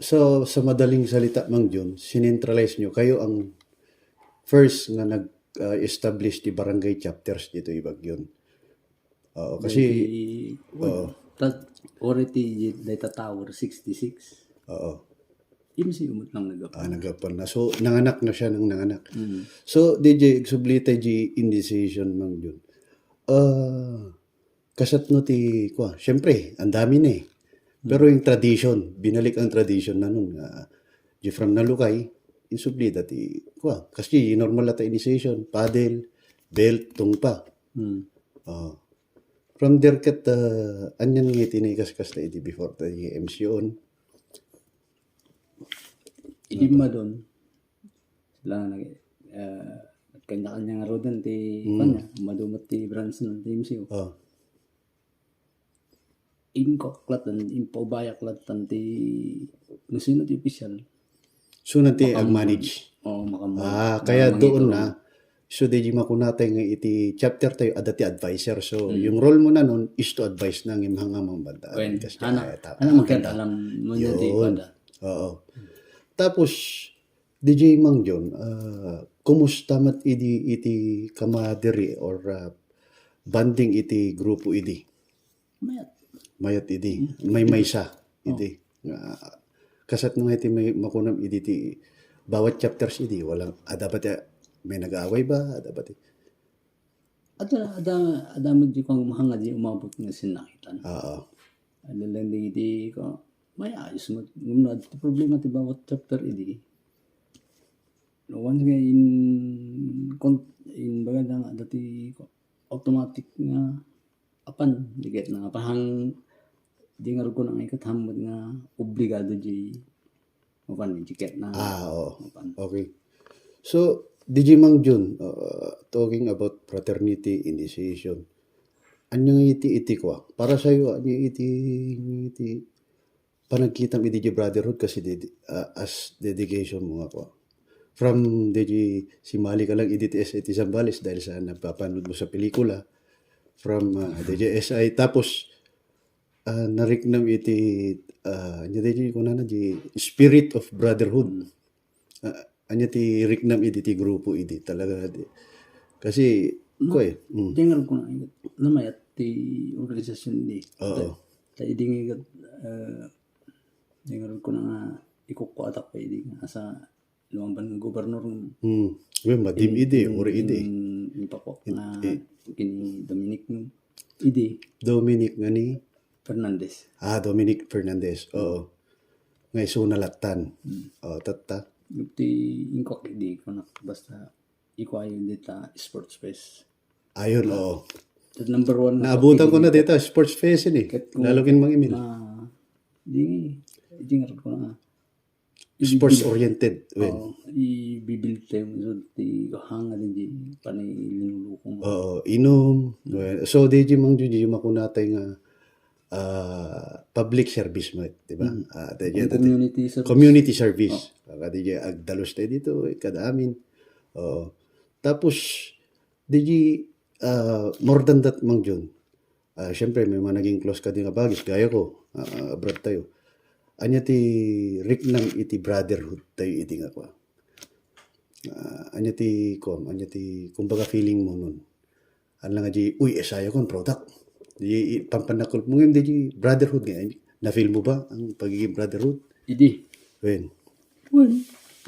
So, sa madaling salita, Mang Jun, sinentralize nyo. Kayo ang first nga nag, ah, establish ti barangay chapters dito i Baguio. Oo, kasi, Dahil, oo. Tat-, already, dahil ta tower sixty-six. Oo. Imsi umot lang nagapa. Ah, nagapa na. So, nanganak na siya ng nanganak. Mm. So, D J, agsubli tayo di initiation, Mang Jun. Ah, kasat no ti, kwa, syempre, ang dami na eh. Pero yung tradition, binalik ang tradition na nun nga, di from nalukay, insubli dati, kwa, kasi normal na ta initiation, paddle, belt, tungpa. Hmm. Oh. From there ket, uh, anyan nga tinay kaskas ta idi before ta M C O on. Idi madon, sila nag, ah, kanya-kanya nga rodan ti, Hmm. kanya, madumot ti branch na ti M C O. Oh. Inkoklat dan, impaubayak latan ti, no sino ti official. So, nanti Makam-, ag-manage? Oo, makam-, Ah, kaya doon na. So, di makuna tayo nga iti chapter tayo, ada ti advisor. So, Hmm. yung role mo na nun is to advise na ngem hanga mang banda. Wen, Kasi, ana, ah, ta-, ana, magkita alam mo niya ti Yun. Banda. Oo. Tapos, D J Mang John, ah, kumusta met idi iti kamadiri or, ah, bonding iti grupo idi? Mayat. Mayat idi. Mm. May maysa Oh. idi. Nga, kasat no nga iti may makunam idi ti bawat chapters idi, walang, ada ba ti, may nag-aaway ba? Ada ba ti? Ada, ada, ada mo di kung mahanga di umabot nga sinakitan. Oo. Ada lang di, di ko, may ayos mo. Ngumno, ada ti problema ti bawat chapter idi. Once nga in, kon-, in baga na nga, dati ko, automatic nga, apan, di ket na, apan hang, di nga rugon ang ikat hamot nga, obligado di, apan, di ket na, Ah, oo. apan. Okay. So, D J Mang Jun, uh, talking about fraternity initiation, anya nga iti, iti kua. Para sayo, anya iti, iti panagkitam idi di brotherhood kasi dedi-, ah, as dedication mo nga kua. From di, di simali ka lang idi ti S I ti Zambales dahil sa napapanood mo sa pelikula. From, ah, di di S I, tapos, ah, nariknam iti, ah, anya di, di kunana, di spirit of brotherhood. Ah, anya ti riknam idi ti grupo idi talaga di. Kasi, Ma-, kuy, mm. Diay ngarud ko na, namayat ti organisasyon idi. Oo. Ta, ta idi nga, ah, diay ngarud ko na nga ikukuatak pa idi nga asa lumaban nga gobernador nga Hmm. Wen, madim in-, idi, in-, uri idi. In-, inpakuak In-, nga i- kini Dominic nga idi. Dominic nga ni? Fernandez. Ah, Dominic Fernandez. Oo. Nga isu na lattan. Hmm. Oo, tatta. Iti inkuak idi, kunak, basta ikuayo dita sports fest. Ayun, oo. Ket number one na Naabutan ko na pagpili dita, sports fest ini. Ket kung Lalo kin Mang Emil. Ma-, di, di nga ko na. Sports Ibibil-, oriented, wen. Oo, ibibilta yung isod ti hanga din di panay linulukong. Oo, inum. Wen. So, di di Mang Jun, di makunatay nga, ah, public service met, di ba? Mm. Ah, di Ang di community service. Community service. Oh. Ah, di di agdalus tayo dito, eh, kada amin. Oo. Tapos, di di, ah, more than that, Mang Jun. Ah, siyempre, may mga naging close kadi nga bagis, gaya ko, ah, abroad tayo. Anya ti riknam iti brotherhood tayo iti nga kwa. Ah, anya ti, kuwan, anya ti, kumbaga, feeling mo nun. Ano nga di, "Uy, esaya kon, product." Di, i-, pampanakul mo ngayon, di, di, brotherhood nga. Na-feel mo ba ang pagiging brotherhood? Idi. When? Well,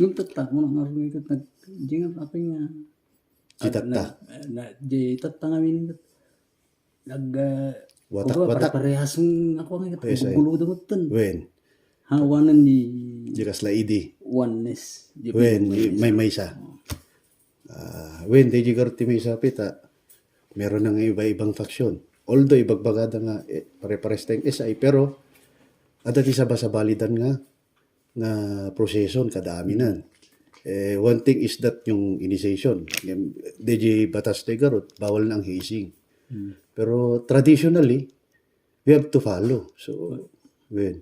yung tatta, mo nang arumi kat nag-, di nga, apa nga, Di tatta. Nag-, na, di tatta nga, meaning, nag, ah, Watak-watak. Kumbaga, pare-parehas ng ako nga, Yes, ay. Gulo da mo tan. Wen. Hawanan ni Di kasla idi. Oneness. Di Wen, oneness. May, may sa. Oh. Ah, wen, di di garot ti may sa pita. Meron nang iba-ibang faction. Although, ibagbagada nga, eh, pare-pares tayong S I, pero, ada ti sabasabalidan nga, nga proseso, kada aminan. Eh, one thing is that yung initiation. Yung, di di batas ti garot, bawal na ang hazing. Hmm. Pero traditionally, we have to follow. So, well.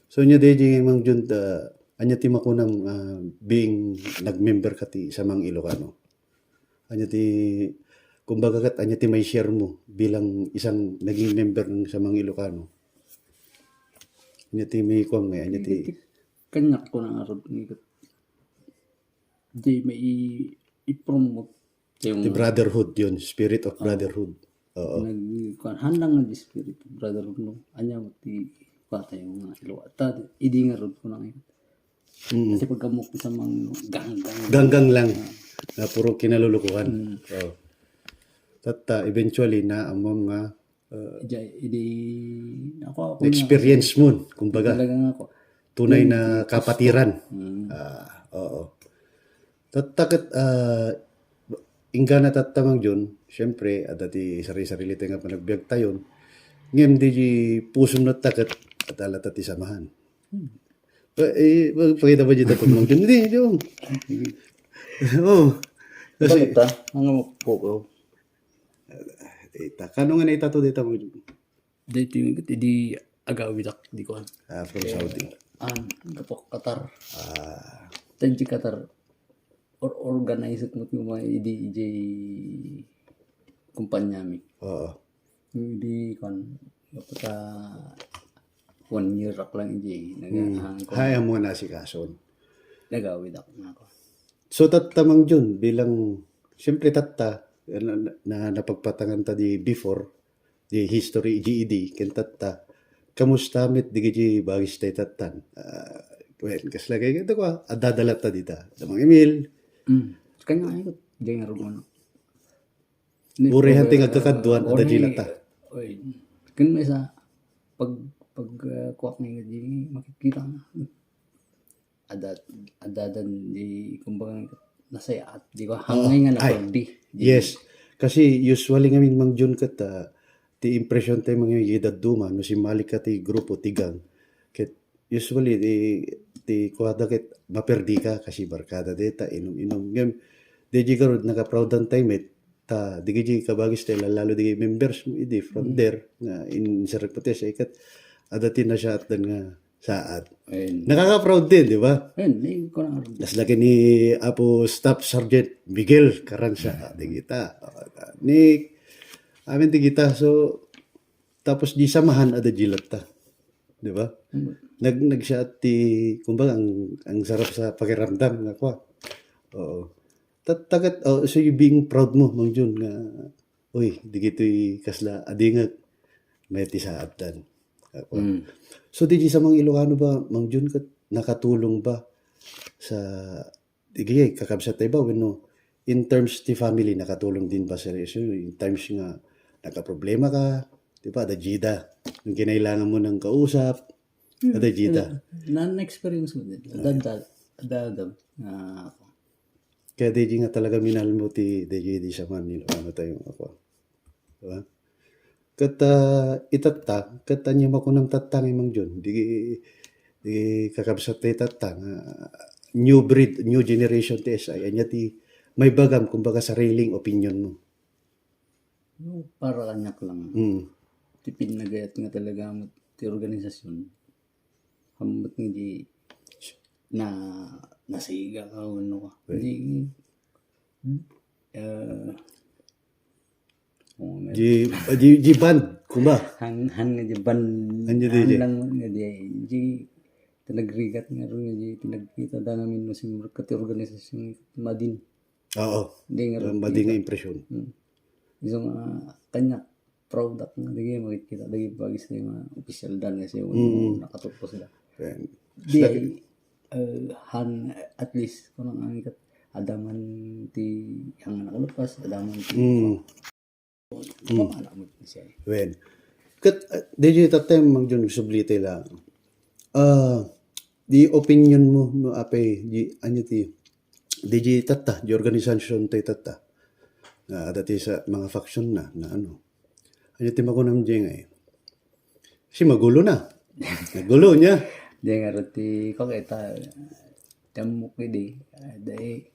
So, nya di di Mang Jun, ah, anya ti makunam, ah, being nag-member ka ti Samang Ilocano? Anya ti, kumbaga kat, anya ti may share mo bilang isang naging member ng Samang Ilocano? Anya ti may kuwan nga, anya ti Iti, kanyak ko na nga rod, nga kat-, di may i-, i-promote yung Ti brotherhood yun, spirit of Oo. Brotherhood. Oo. Nag-, kuwan, handang nga di spirit of brotherhood, no? Anya mo ti, kuwan tayo nga, ilo-, ta, idi nga rod ko na ngayon. Mm. Kasi pag amok sa mga ganggang. Ganggang lang. Ah. Na puro kinalulukuhan. Mm. Oo. Tatta, eventually, na amom nga, uh, Ija-, idi, ako, ako na experience kasi mo, kumbaga. Talaga nga ako. Tunay Yun, na yung kapatiran. Mm. Ah, oo. Tatta ket, ah, inggana tatta Mang Jun, siyempre, adda ti sari-sarili tayo nga panagbiag tayon. Ngem di di pusom na taket, adda latta ti samahan. Hmm. Eh, eh, pakita ba dito pag Mang Jun? Hindi, hindi, oh. Oh. Kasi Bakit ta? Ang po ko. Ita, kano nga na ita to dito, Mang Jun? Dito yung, di agawidak, di ko. Ah, from Eh, Saudi. Ah, kapok Qatar. Ah. Thank you, Qatar. Or organize mo yung mga idi-, idi kumpanya mi. Oo. Hindi kon, dapat, ah, one year ak lang, hindi. Nag-, Hmm. ang kon- Hay, amo nga nasikason. Nagawid ak na ako. So, tatta Mang Jun, bilang, siyempre, tatta, na, na, na napagpatangan ta di before, di history, G E D, ken tatta, kamusta met di, di bagis tay tattan? Ah, well, kasla kay, ito ko, ah, adadala ta dita. Damang Emil. Hmm. Kanya, ay, di nga rumono. Ni Uri han ti problema, agkakaduan, uh, ada uri, dilata. Oy, kun may sa pag, pag, uh, kuwak ni di makikita na. Ada, ada dan di, kumbaga, nasayaat, di ba? Oo. Hangay nga Ay, napagdi. Di. Yes. Kasi usually ngamin Mang Jun ket, ah, ti impression tayo mga edad duma, no, simali ka ti grupo, ti gang. Ket usually, ti, ti kuwada ket maperdi ka kasi barkada deta, inum-inum. Ngem, di di garud, nakaproud ang time it. ta dagiti kabagis ti lalo dagiti members mo idi from there nga inserrek pati sa ikat adda ti nasaatdan nga saat. Ayun. Nakaka-proud din, di ba? Ayun, di ko na. Kas laki ni Apo Staff Sergeant Miguel Caranza, di kita. Ni, amin di kita. So, tapos di samahan ada jilat ta. Di ba? Nag, nagsaat ti, kumbaga, ang, ang sarap sa pakiramdam nga kwa. Oo. Tat-, tagat, oh, so you being proud mo, Mang Jun, nga, uy, digitoy kasla adingek, may ti saatdan. Ako. Mm. So, di sa mga Ilocano ba, Mang Jun, kat-, nakatulong ba sa, di kakabsat tayo ba, wenno, in terms ti family, nakatulong din ba sa, in terms nga, nagkaproblema ka, di ba, ada jida, yung kinailangan mo ng kausap, ada jida. Na-experience mo din. Ada, ada, ada, ada, ah, Kaya di nga talaga minahal mo ti, di, di sa man, ano tayo, ako. Diba? Ket, ah, itatta, ket anya makunam tatta nga Mang Jun, di, di kakabsat tayo tatta, nga new breed, new generation ti S I, anya ti, may bagam, kumbaga, sariling opinion mo. No, para kaniak lang. Mm. Ti pinnagayat nga talaga met ti organisasyon. Hammot nga di na, nasiga ka wenno ka. Right. Di, eh, oh, nga Di, di, di band, kuma. Han, han nga di band, Anya di, han di? lang nga di, di, ti nagrigat nga ron nga di, pinagkita da ngamin no simrek ti organisasyon madin. Oo. Di nga Ang ron madi nga kita. impresyon. Hmm. Isu nga, kaniak, proud ak nga dagiti makit-kita, dagiti bagis nga official dan nga siya, Mm. nakatupos da. Ayan. Di Sa ay, eh, han, at least, kunang angkat, adaman ti, ang nakalepas, adaman ti, Mm. Mm. Pamala mo siya. Wen. Ket, uh, di tatta, Mang Jun, subli tayo lang. Ah, di opinion mo, no, apay, di, ano ti, di, di tatta, di organisasyon tayo tatta. Ah, dati sa mga faction na, na ano. Ano ti makunam di nga eh. Si magulo na. Nagulo niya. Di nga roti, kung ita, tamok idi. Ah, dai,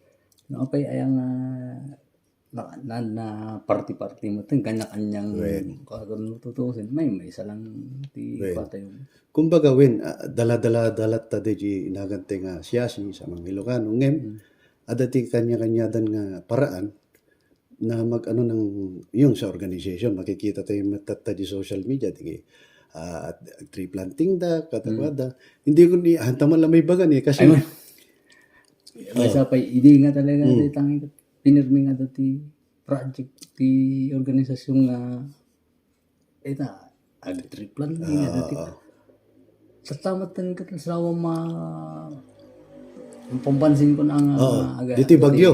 no, apay, ayang, ah, na, na, na party-party mo, tin kanya-kanyang Wen. Kung tutusin, may, may isa lang ti Wen. Patay. Kumbaga, Wen, ah, dala-dala, dalat ta di di inagante nga siyasi sa mga Ilocano. Ngem, Hmm. ada ti kanya-kanyadan nga paraan na mag-ano ng, yung sa organization, makikita tayo matatta di social media, di, ah, at tree planting da, katakwada. Hmm. Hindi ko ni, hanta man lang may bagan eh, kasi Ay, man. May Oh. isa pa, hindi nga talaga, Hmm. di tangi, pinirmi nga dati project ti organisasyon nga, ita, agtriplan nga Ah, dati. ah. Sa tamat ng katlasawa ma-, ang pampansin ko na nga Oo. aga-, Dito'y Bagyo.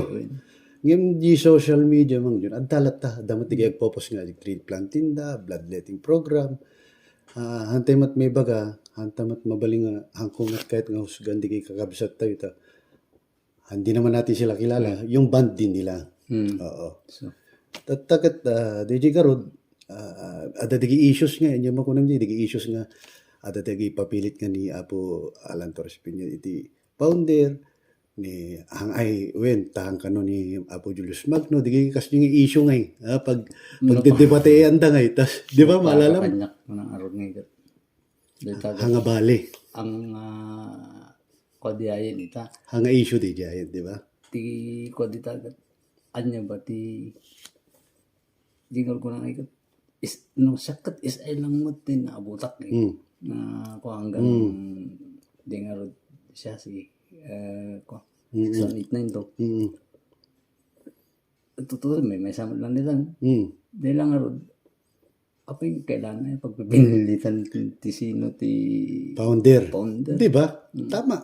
Ngem di social media, Mang Jun, adda latta, adda met ti agpopos nga tree planting da, bloodletting program. Ah, hantay met may baga, hantay met mabaling nga, hangko met kahit nga husgan di kay kakabsat tayo ta. Hindi naman natin sila kilala. Hmm. Yung band din nila. Hmm. Oo. So. Tattaket, ah, D J Garod, ah, ada digi issues nga, inyo makunam di, digi issues nga, ada digi papilit nga ni Apo Alan Torres Piña iti founder, ni, hang-, ay, wen, tahang kano ni Apo Julius Magno, digi kas yung issue ngay, ah, pag, Ano pa? Pagdedebatean da ngay, tas, di ba, Para maalala mo? Kanyak, manang arog ngay, kat-, dita, Hanga bali. Ang, ah, kodi ayen ita. Hanga issue di ayen, di ba? Ti kodi ta, anya ba ti, di nga ko nang ikot, is, no, sakit is ay lang mo tin naabutak eh. Hmm. Na ko hanggang Hmm. di nga ro siya si, eh, ko, Mm-mm. Sa eight nine to. Mm-mm. Totoo, may, may samot lang nila. Mm. Di lang nga ro, apay, kailangan ay pagpipinilitan ti sino ti Founder. Founder. Di ba? Mm. Tama.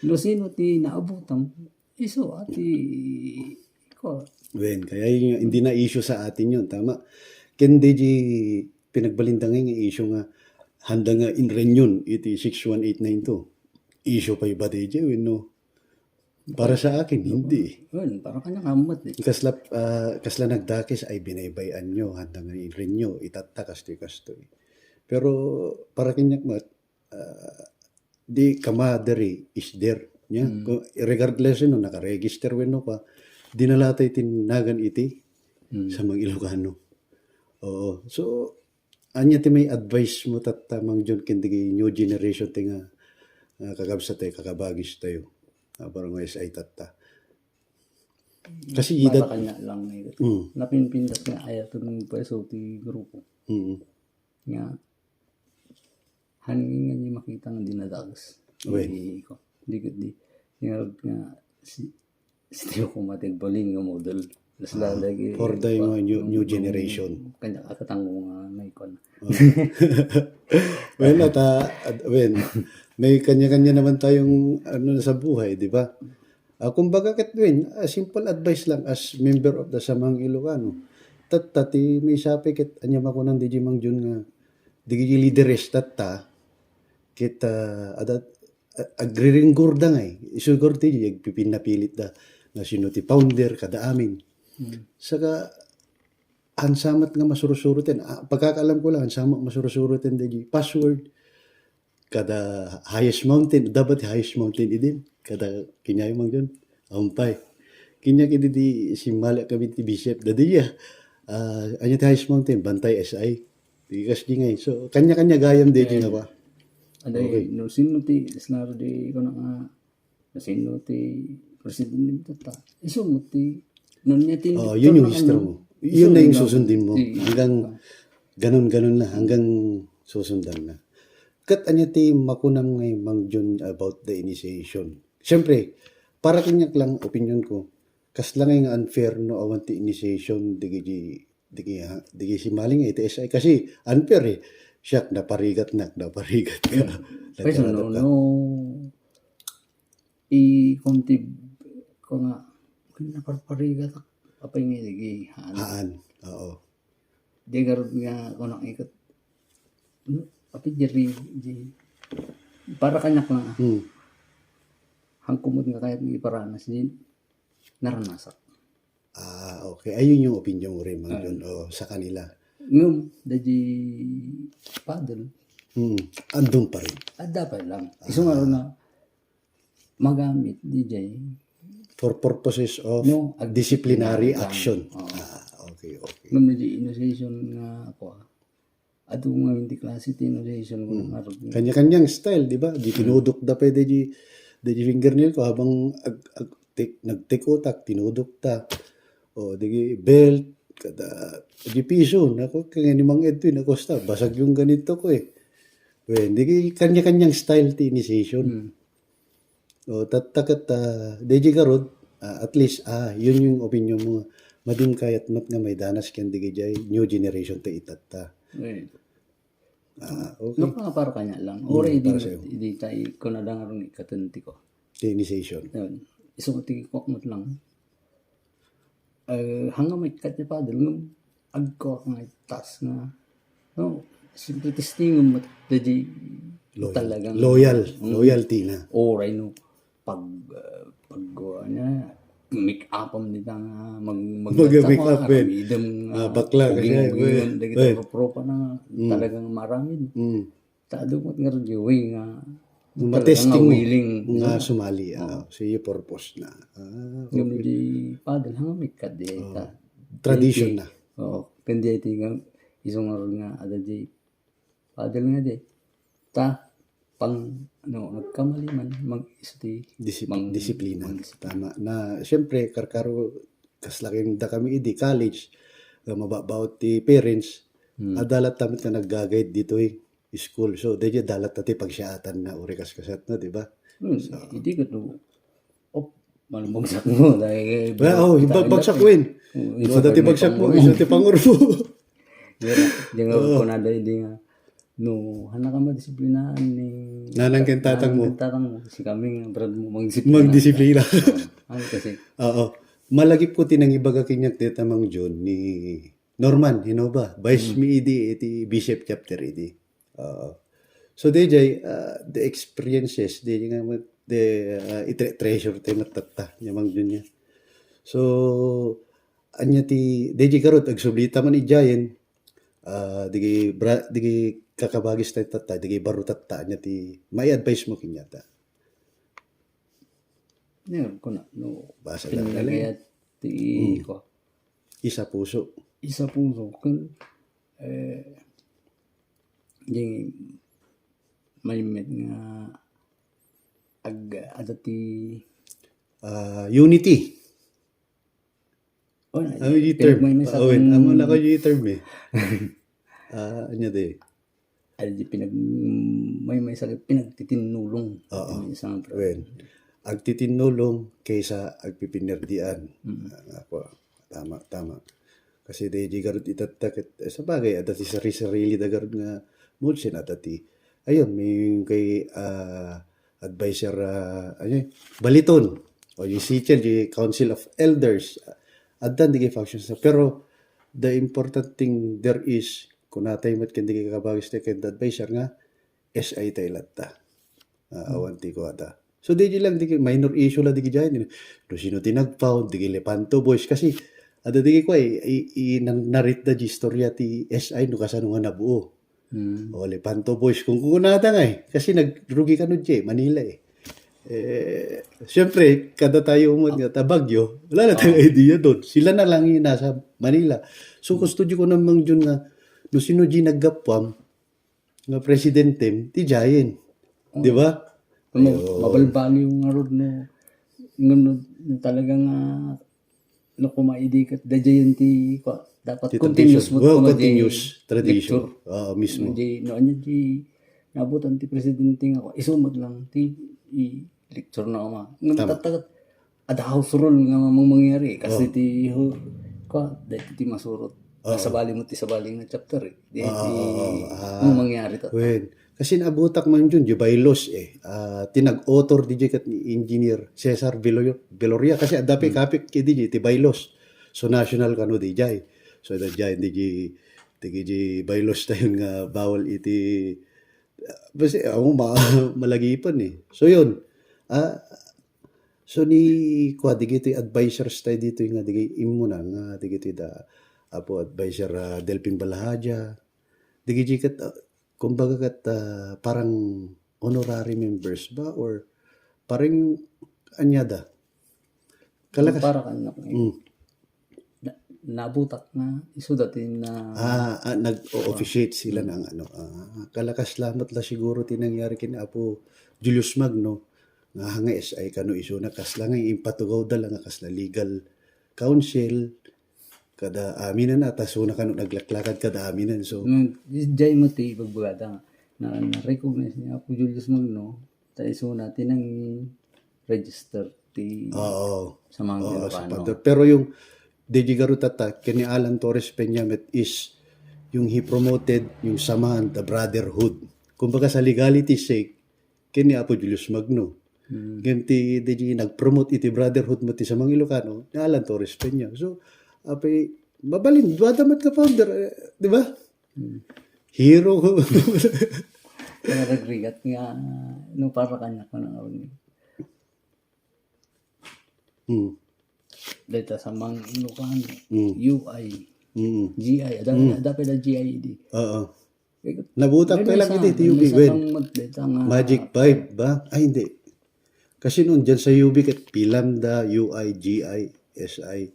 No sino ti naabutan, isu, ati, ko. Wen, kaya yung, hindi na issue sa atin yun, tama? Ken di di pinagbalinda nga yung issue nga handa nga inrenyon iti six one eight nine two. Issue pa iba di di, wen no? Para sa akin, hindi. Yun, para kanya kamot eh. Kasla, ah, kasla nagdakes ay binaybay-an nyo, handa nga inrenyo, itatta, kastoy, kastoy. Pero para kanyak met, ah, di kamadari is there. Nya, Mm. Kung, regardless no, nakaregister wenno ka, dinala tayo tinagan iti Hmm. Sa mga Ilocano. Oo. So, ania ti may advice mo tatta, Mang John, ken dagiti new generation ti nga, ah, kakabsat tayo, kakabagis tayo? Ah, parang S I tatta. Kasi ida- Para kanya lang, eh. Mm. Napinpintas nga ayaton ng pweso ti grupo. Mm. Nga, hangin nga niya makita nga dinadags. Wen. Di ko, di ko, di, nga, nga, si, si Tio ko mati agbalin nga model. Las Ah, lagi, for the pa-, mga new, new mm, generation. Kanya, akatang ko nga may kon. Oh. Well, at, ah, at, well, may kanya-kanya naman tayong, ano, sa buhay, di ba? Ah, kumbaga, ket, well, ah, simple advice lang as member of the Samang Ilocano. Tatta, ti may sapi ket anya makunan di Mang John nga, di lideres tatta, ket, ah, adat, a-, agriringgurda ngay. Isu gurud ti agpipinnapilit da nga sino ti founder kada amin. Hmm. Saka, ansamat nga masurusuroten. Ah, pagkakaalam ko lang, ansamat masurusuroten dagiti password. Kada highest mountain, dapat highest mountain idin. Kada kinyayo man yun. Ampay. Kinyak idi di simmali kami ti bishop. Dadi ya. Ah, anya ti highest mountain, Bantay S I. Di kas di ngay. So, kanya-kanya gayam di di Eh, nga ba? Aday, Okay. No, sino ti, isnaro di ko na nga, no, sino ti presidente nito ta? Isu mo ti, no, niya ti Oh, yun yung history mo. Yun na yung susundin mo. Hanggang ganun-ganun na, hanggang susundan na. Kat anya ti makunam ngay, Mang John, about the initiation? Siyempre, para kanyak lang, opinion ko, kas lang nga unfair no awan ti initiation, digi, digi, ha, digi si Maling iti S I. Kasi unfair eh. Siya, naparigat na, naparigat ka. Pues, no, Nagkaroon ka. No, i-, kung ti-, ko nga, naparparigat ak-, apay nga, digi, haan. Haan, oo. Di garud nga, kung nakikot, hmm, apay, diri, di, para kanyak lang, ah. Hmm. Hangkumot nga kayat nga iparanas, di, naranasak. Ah, okay. Ayun yung opinion mo rin, Mang Ah. John, o, sa kanila. Ngem, dadi paddle. Hmm. Andun pa rin. Adda pa lang. Ah. Isu nga na magamit, di jay. For purposes of No, ag-, disciplinary ah, action. Oo. Ah, okay, okay. Ngem, di initiation nga ako, ah. Adu nga hindi klase ti initiation ko Hmm. nga rugby. Kanya-kanyang style, di ba? Di Hmm. tinudok da pwede di, di, di fingernail ko habang ag, ag, tik-, nagtikutak, tinudok ta. O, di belt, kada, di piso, nako, kaya ni Mang Edwin, ako sta, basag yung ganito ko eh. Well, di kanya-kanyang style ti initiation. Hmm. O, tattaket, ah, D J garud, ah, at least, ah, yun yung opinion mo. Madim kayat met nga may danas ken di jay new generation ti itatta. Right. Ah, okay. No, para, para kanya lang. Hmm, Already, para sa'yo. Di tayo, kung nadang arong ikatenti ko. Ti initiation. Yun. Isu ti kok met lang. Eh, hanggang may kat ni Father, nung agko nga tas nga, no, simple testing mo, dadi Loyal. talagang Loyal. Mm. Loyalty na. Oray, no, pag, uh, pag, uh, ano, make up am dita nga, mag, mag, Mag-make up, eh. Aramidem nga, Ah, bakla, kasi, puging-puging, eh, dagiti eh. Propa na, Mm. talagang maramid. Mm. Ta adu met nga radyo, eh, nga Matesting talaga nga mo willing, nga no? Sumali, Oo. Ah, so, yung purpose na. Ah, Ngem okay. Di paddle, hanggang may kadeta. Oo. Tradition na. Oo. Kundi iti nga, isu nga ron nga, ada di paddle nga di. Ta, pang, no, nagkamali man, mag, isu ti, Disip-, mang-, disiplina. Mang-, Tama. Na, siyempre, karkaro, kas laking da kami idi college, nga mababaot ti parents, Hmm. Adalat tamit nga nagga-guide ditoy school. So, daydi dalat ti pagsiaatan na uri kas kasat na, di ba? Hmm, So, hindi ko to. Oh, malumagsak mo. Dahil, Well, oh, kita ibag-, bagsak na ko, eh. Oh, No, isa dati pa bagsak mo, yung isa ti pangurbo. Di nga, di nga Oo. ko na dahil di nga. No, hana ka madisiplinaan ni Nanang ken tatang mo. Nanang ken tatang mo. Si kami nga, brad mo, magdisiplina. Magdisiplina. Oo. Ano kasi? Oo. Malagip ko tinangibaga kinyak dita Mang John ni Norman Hinova, vice Hmm. mi idi iti Bishop Chapter idi. Oo. So, D J, ah, the experiences, di nga mo, the, ah, itre-, treasure tayo matatta, niya Mang Jun niya. So, anya ti, D J garot, agsublita man idiayen, ah, digi bra-, digi kakabagis tayo tatta, digi baro tatta, anya ti, may advice mo kinyata? Yan, kuna, no, Basa lang pinagayat ti Hmm. ko. Isa puso. Isa puso. Kun, eh, di maymet nga ag-, adda ti Ah, unity. Oh, Ano yung term? Pinagmaymaysa Ah, wait. Amo na ko yung term eh. Ah, ano di? Ay, di pinag-, may, may sa pinagtitinnulong. Oo. Yung isang Well, agtitinnulong kaysa agpipinirdian. Mm. Ah, ako, tama, tama. Kasi di, di garud itatta ket, eh, sa bagay, adda ti sari-sarili da garud nga mood sin adda ti. Ayun, may yung kay, ah, advisor, ah, ano yun? Baliton. O yung C C L, yung Council of Elders. Addan di kay functions na. Pero, the important thing there is, kung natay met ken di kay kabagis ti ken advisor nga, S I tayo latta. Ah, Hmm. awan ti kuwata. So, di di lang, di kay, minor issue la di kay jay. No, sino ti nag-found, di kay Lepanto Boys. Kasi, ada di kay kuwa, i, i, i, nan-, narita di istorya ti S I, no, kasano nga nabuo. Hmm. O, Lepanto Boys, kung kunata nga eh. Kasi nagrugi kano di, Manila eh. Eh, siyempre, kada tayo umot nga, ta Baguio, wala na tayong Ah. idea doon. Sila na lang yung nasa Manila. So, Hmm. gusto di ko namang dyan nga, no sino di naggapuam, nga presidente, ti Giant. Oh. Di ba? Ano, Ayun. mabalbaliw nga rod no, no, no, no, talaga nga, no, kumaidi kat, da Giant ti, kwa, dapat Ti continuous tradition. mo Well, kuno di continuous tradition. lecture. Oo, mismo. Di, no, anya di, nabutan ti presidente nga, kwa, isumat lang ti, i, lecture na ama. Nga Tama. tattagat, ada house rule nga mang-, mangyari. Kasi Oh. ti, ho, kwa, dahil ti masurot. Oh. Sabali mo ti sabali nga chapter eh. Di, Ah, ti, oh, oh, ah. Mang-, mangyari ta. Wen, kasi naabutak man dyan, di bylaws eh. Ah, ti nag-author di kat ni Engineer Cesar Vilor-, Viloria. Kasi adda pa Hmm. kapit kay di, ti bylaws. So, national kano di jay. So, da jay, di di, di, di bylaws tayo nga bawal iti, ah, basta, ako, ma-, malagipan eh. So, yun. Ah, So ni kua, digiti advisors tayo dito nga digi immuna nga digiti da Apo Advisor, ah, Delfin Balahadia. Digiti ket, ah, kumbaga ket, ah, parang honorary members ba or parang anya da? Kalakas- Para kan Mm. na-, nabutak na, isu dati na Ah, ah, nag-o-officiate sila Mm. ng ano, ah, kalakas lamat la siguro ti nangyari ken Apo Julius Magno, nga hanga S I kano isuna, kasla nga impatugaw da la nga kasla legal counsel, kada aminan a, ta suna kano naglaklakad kada aminan. So, Mm, jay mo ti ibagbagada nga na, na-recognize ni Apo Julius Magno, ta isuna ti nang-register ti Oo. Samahang Oo, Ilocano. Sa Padre. Pero yung, di di garo tata, kini Alan Torres Peña met is yung he promoted yung samahan, the brotherhood. Kumbaga sa legality sake, kini Apo Julius Magno. Hmm. Ngem ti, di di nag-promote iti brotherhood mo ti Samahang Ilocano, ni Alan Torres Peña. So, apay, mabalin, duada met ka founder, eh, di ba? Hmm. Hero. Kaya nagrigat nga, no, para kanya ko na nga. Hmm. Dahil sa Samahang Ilocano, Hmm. U I, Hmm. G I, ada, Hmm. ada pala G I di. Oo. Eh, Nabutak may pa lang isa, iti may T U B, isa when? Kang mat-, deta nga Magic Five ba? Ay, hindi. Kasi noon dyan sa U B, kat P lambda, U I, G I, S I,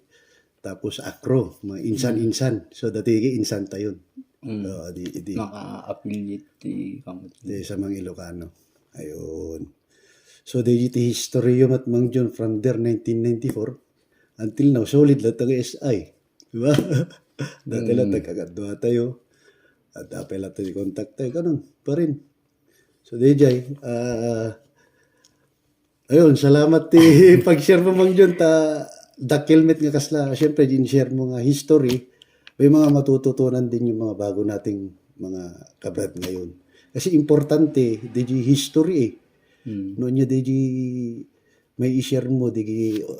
tapos Acro, mga insan-insan. So, dati kay insan tayon. Mm. Oo, di, di. Naka-affiliate ti kamot. Di, Samahang Ilocano. Ayun. So, di iti history yung at Mang John from there, nineteen ninety-four, until now, solid lang taga S I. Di ba? Dati lang Mm. tagkakadwa tayo. At apay lang tayo contact tayo. Ganun pa rin. So, D J, ah, ayun, salamat ti pag-share mo, Mang John, ta dakkel met nga kasla. Siyempre, din share mo nga history. May mga matututunan din yung mga bago nating mga kabrad ngayon. Kasi importante, D J, history eh. Hmm. No niya, D J, may i-share mo, D J,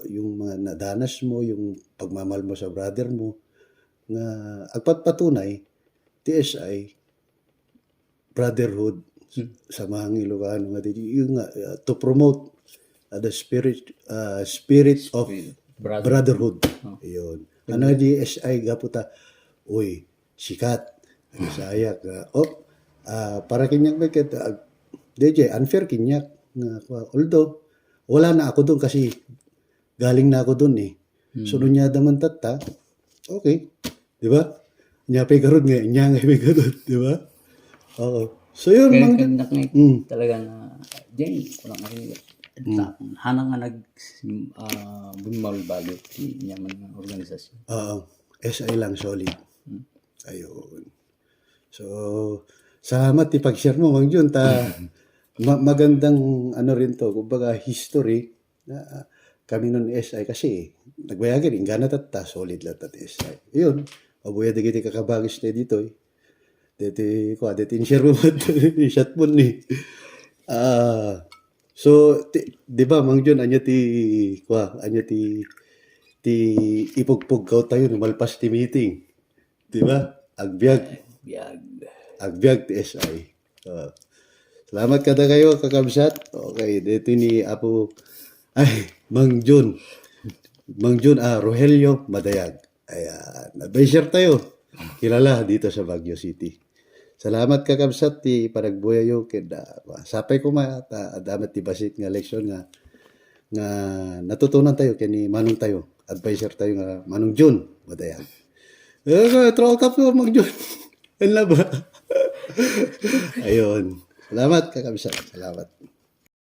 yung mga nadanas mo, yung pagmamahal mo sa brother mo, nga agpatpatunay, ti S I, brotherhood, Hmm. Samahang Ilocano nga, D J, yung nga, uh, to promote, uh, the spirit, uh, spirit of Spirit. Brother. brotherhood. Oh. Yun. Ano, Amen. D S I, gapu ta, uy, sikat. Ano, sayak, ah, op, ah, para kinyak ba ket, ah, D J, unfair kinyak. Nga, although, wala na ako doon kasi galing na ako doon eh. Hmm. So, nunya daman tatta, Okay. Di ba? Nya pay garud nga, nya nga pay garud, di ba? Oo. So yun, Kaya Mang, kandak nga Mm. talaga nga, diyan, kulang na rin. Mm. Hanang nga nag, ah, bumalbagit, niya man nga organisasyon. Oo. S I lang, solid. Mm. Ayun. So, salamat ti pag-share mo, Mang Jun. Ta, ma- magandang ano rin to, kumbaga history. Na, kami nun S I kasi, nagbayagan, inggana tatta, solid lang tatta S I. Yun, mabuya di kita kakabagis na dito eh. Dito, kwa, dito in-share mo, in-shot mo ni. Ah, so, ti, di ba, Mang Jun, anya ti, kwa, anya ti, ti ipugpugkaw tayo, no, malpas ti meeting. Di ba? Agbiag. Biag. Agbiag ti S I. Ah. Salamat kada kayo, kakabsat. Okay, dito ni Apo, ay, Mang Jun. Mang Jun, ah, Rogelio Madayag. Ayan, advisor tayo. Kilala dito sa Baguio City. Salamat, kakabsat, ti panagbuyayo. Keda, sapay ko ma, ta, adamat ti basit nga leksyon nga, nga natutunan tayo kini Manong tayo. Advisor tayo nga Manong Jun Madayag. Eh, throw out up to, Mang Jun. Yan na ba? Ayun. Salamat, kakabsat. Salamat.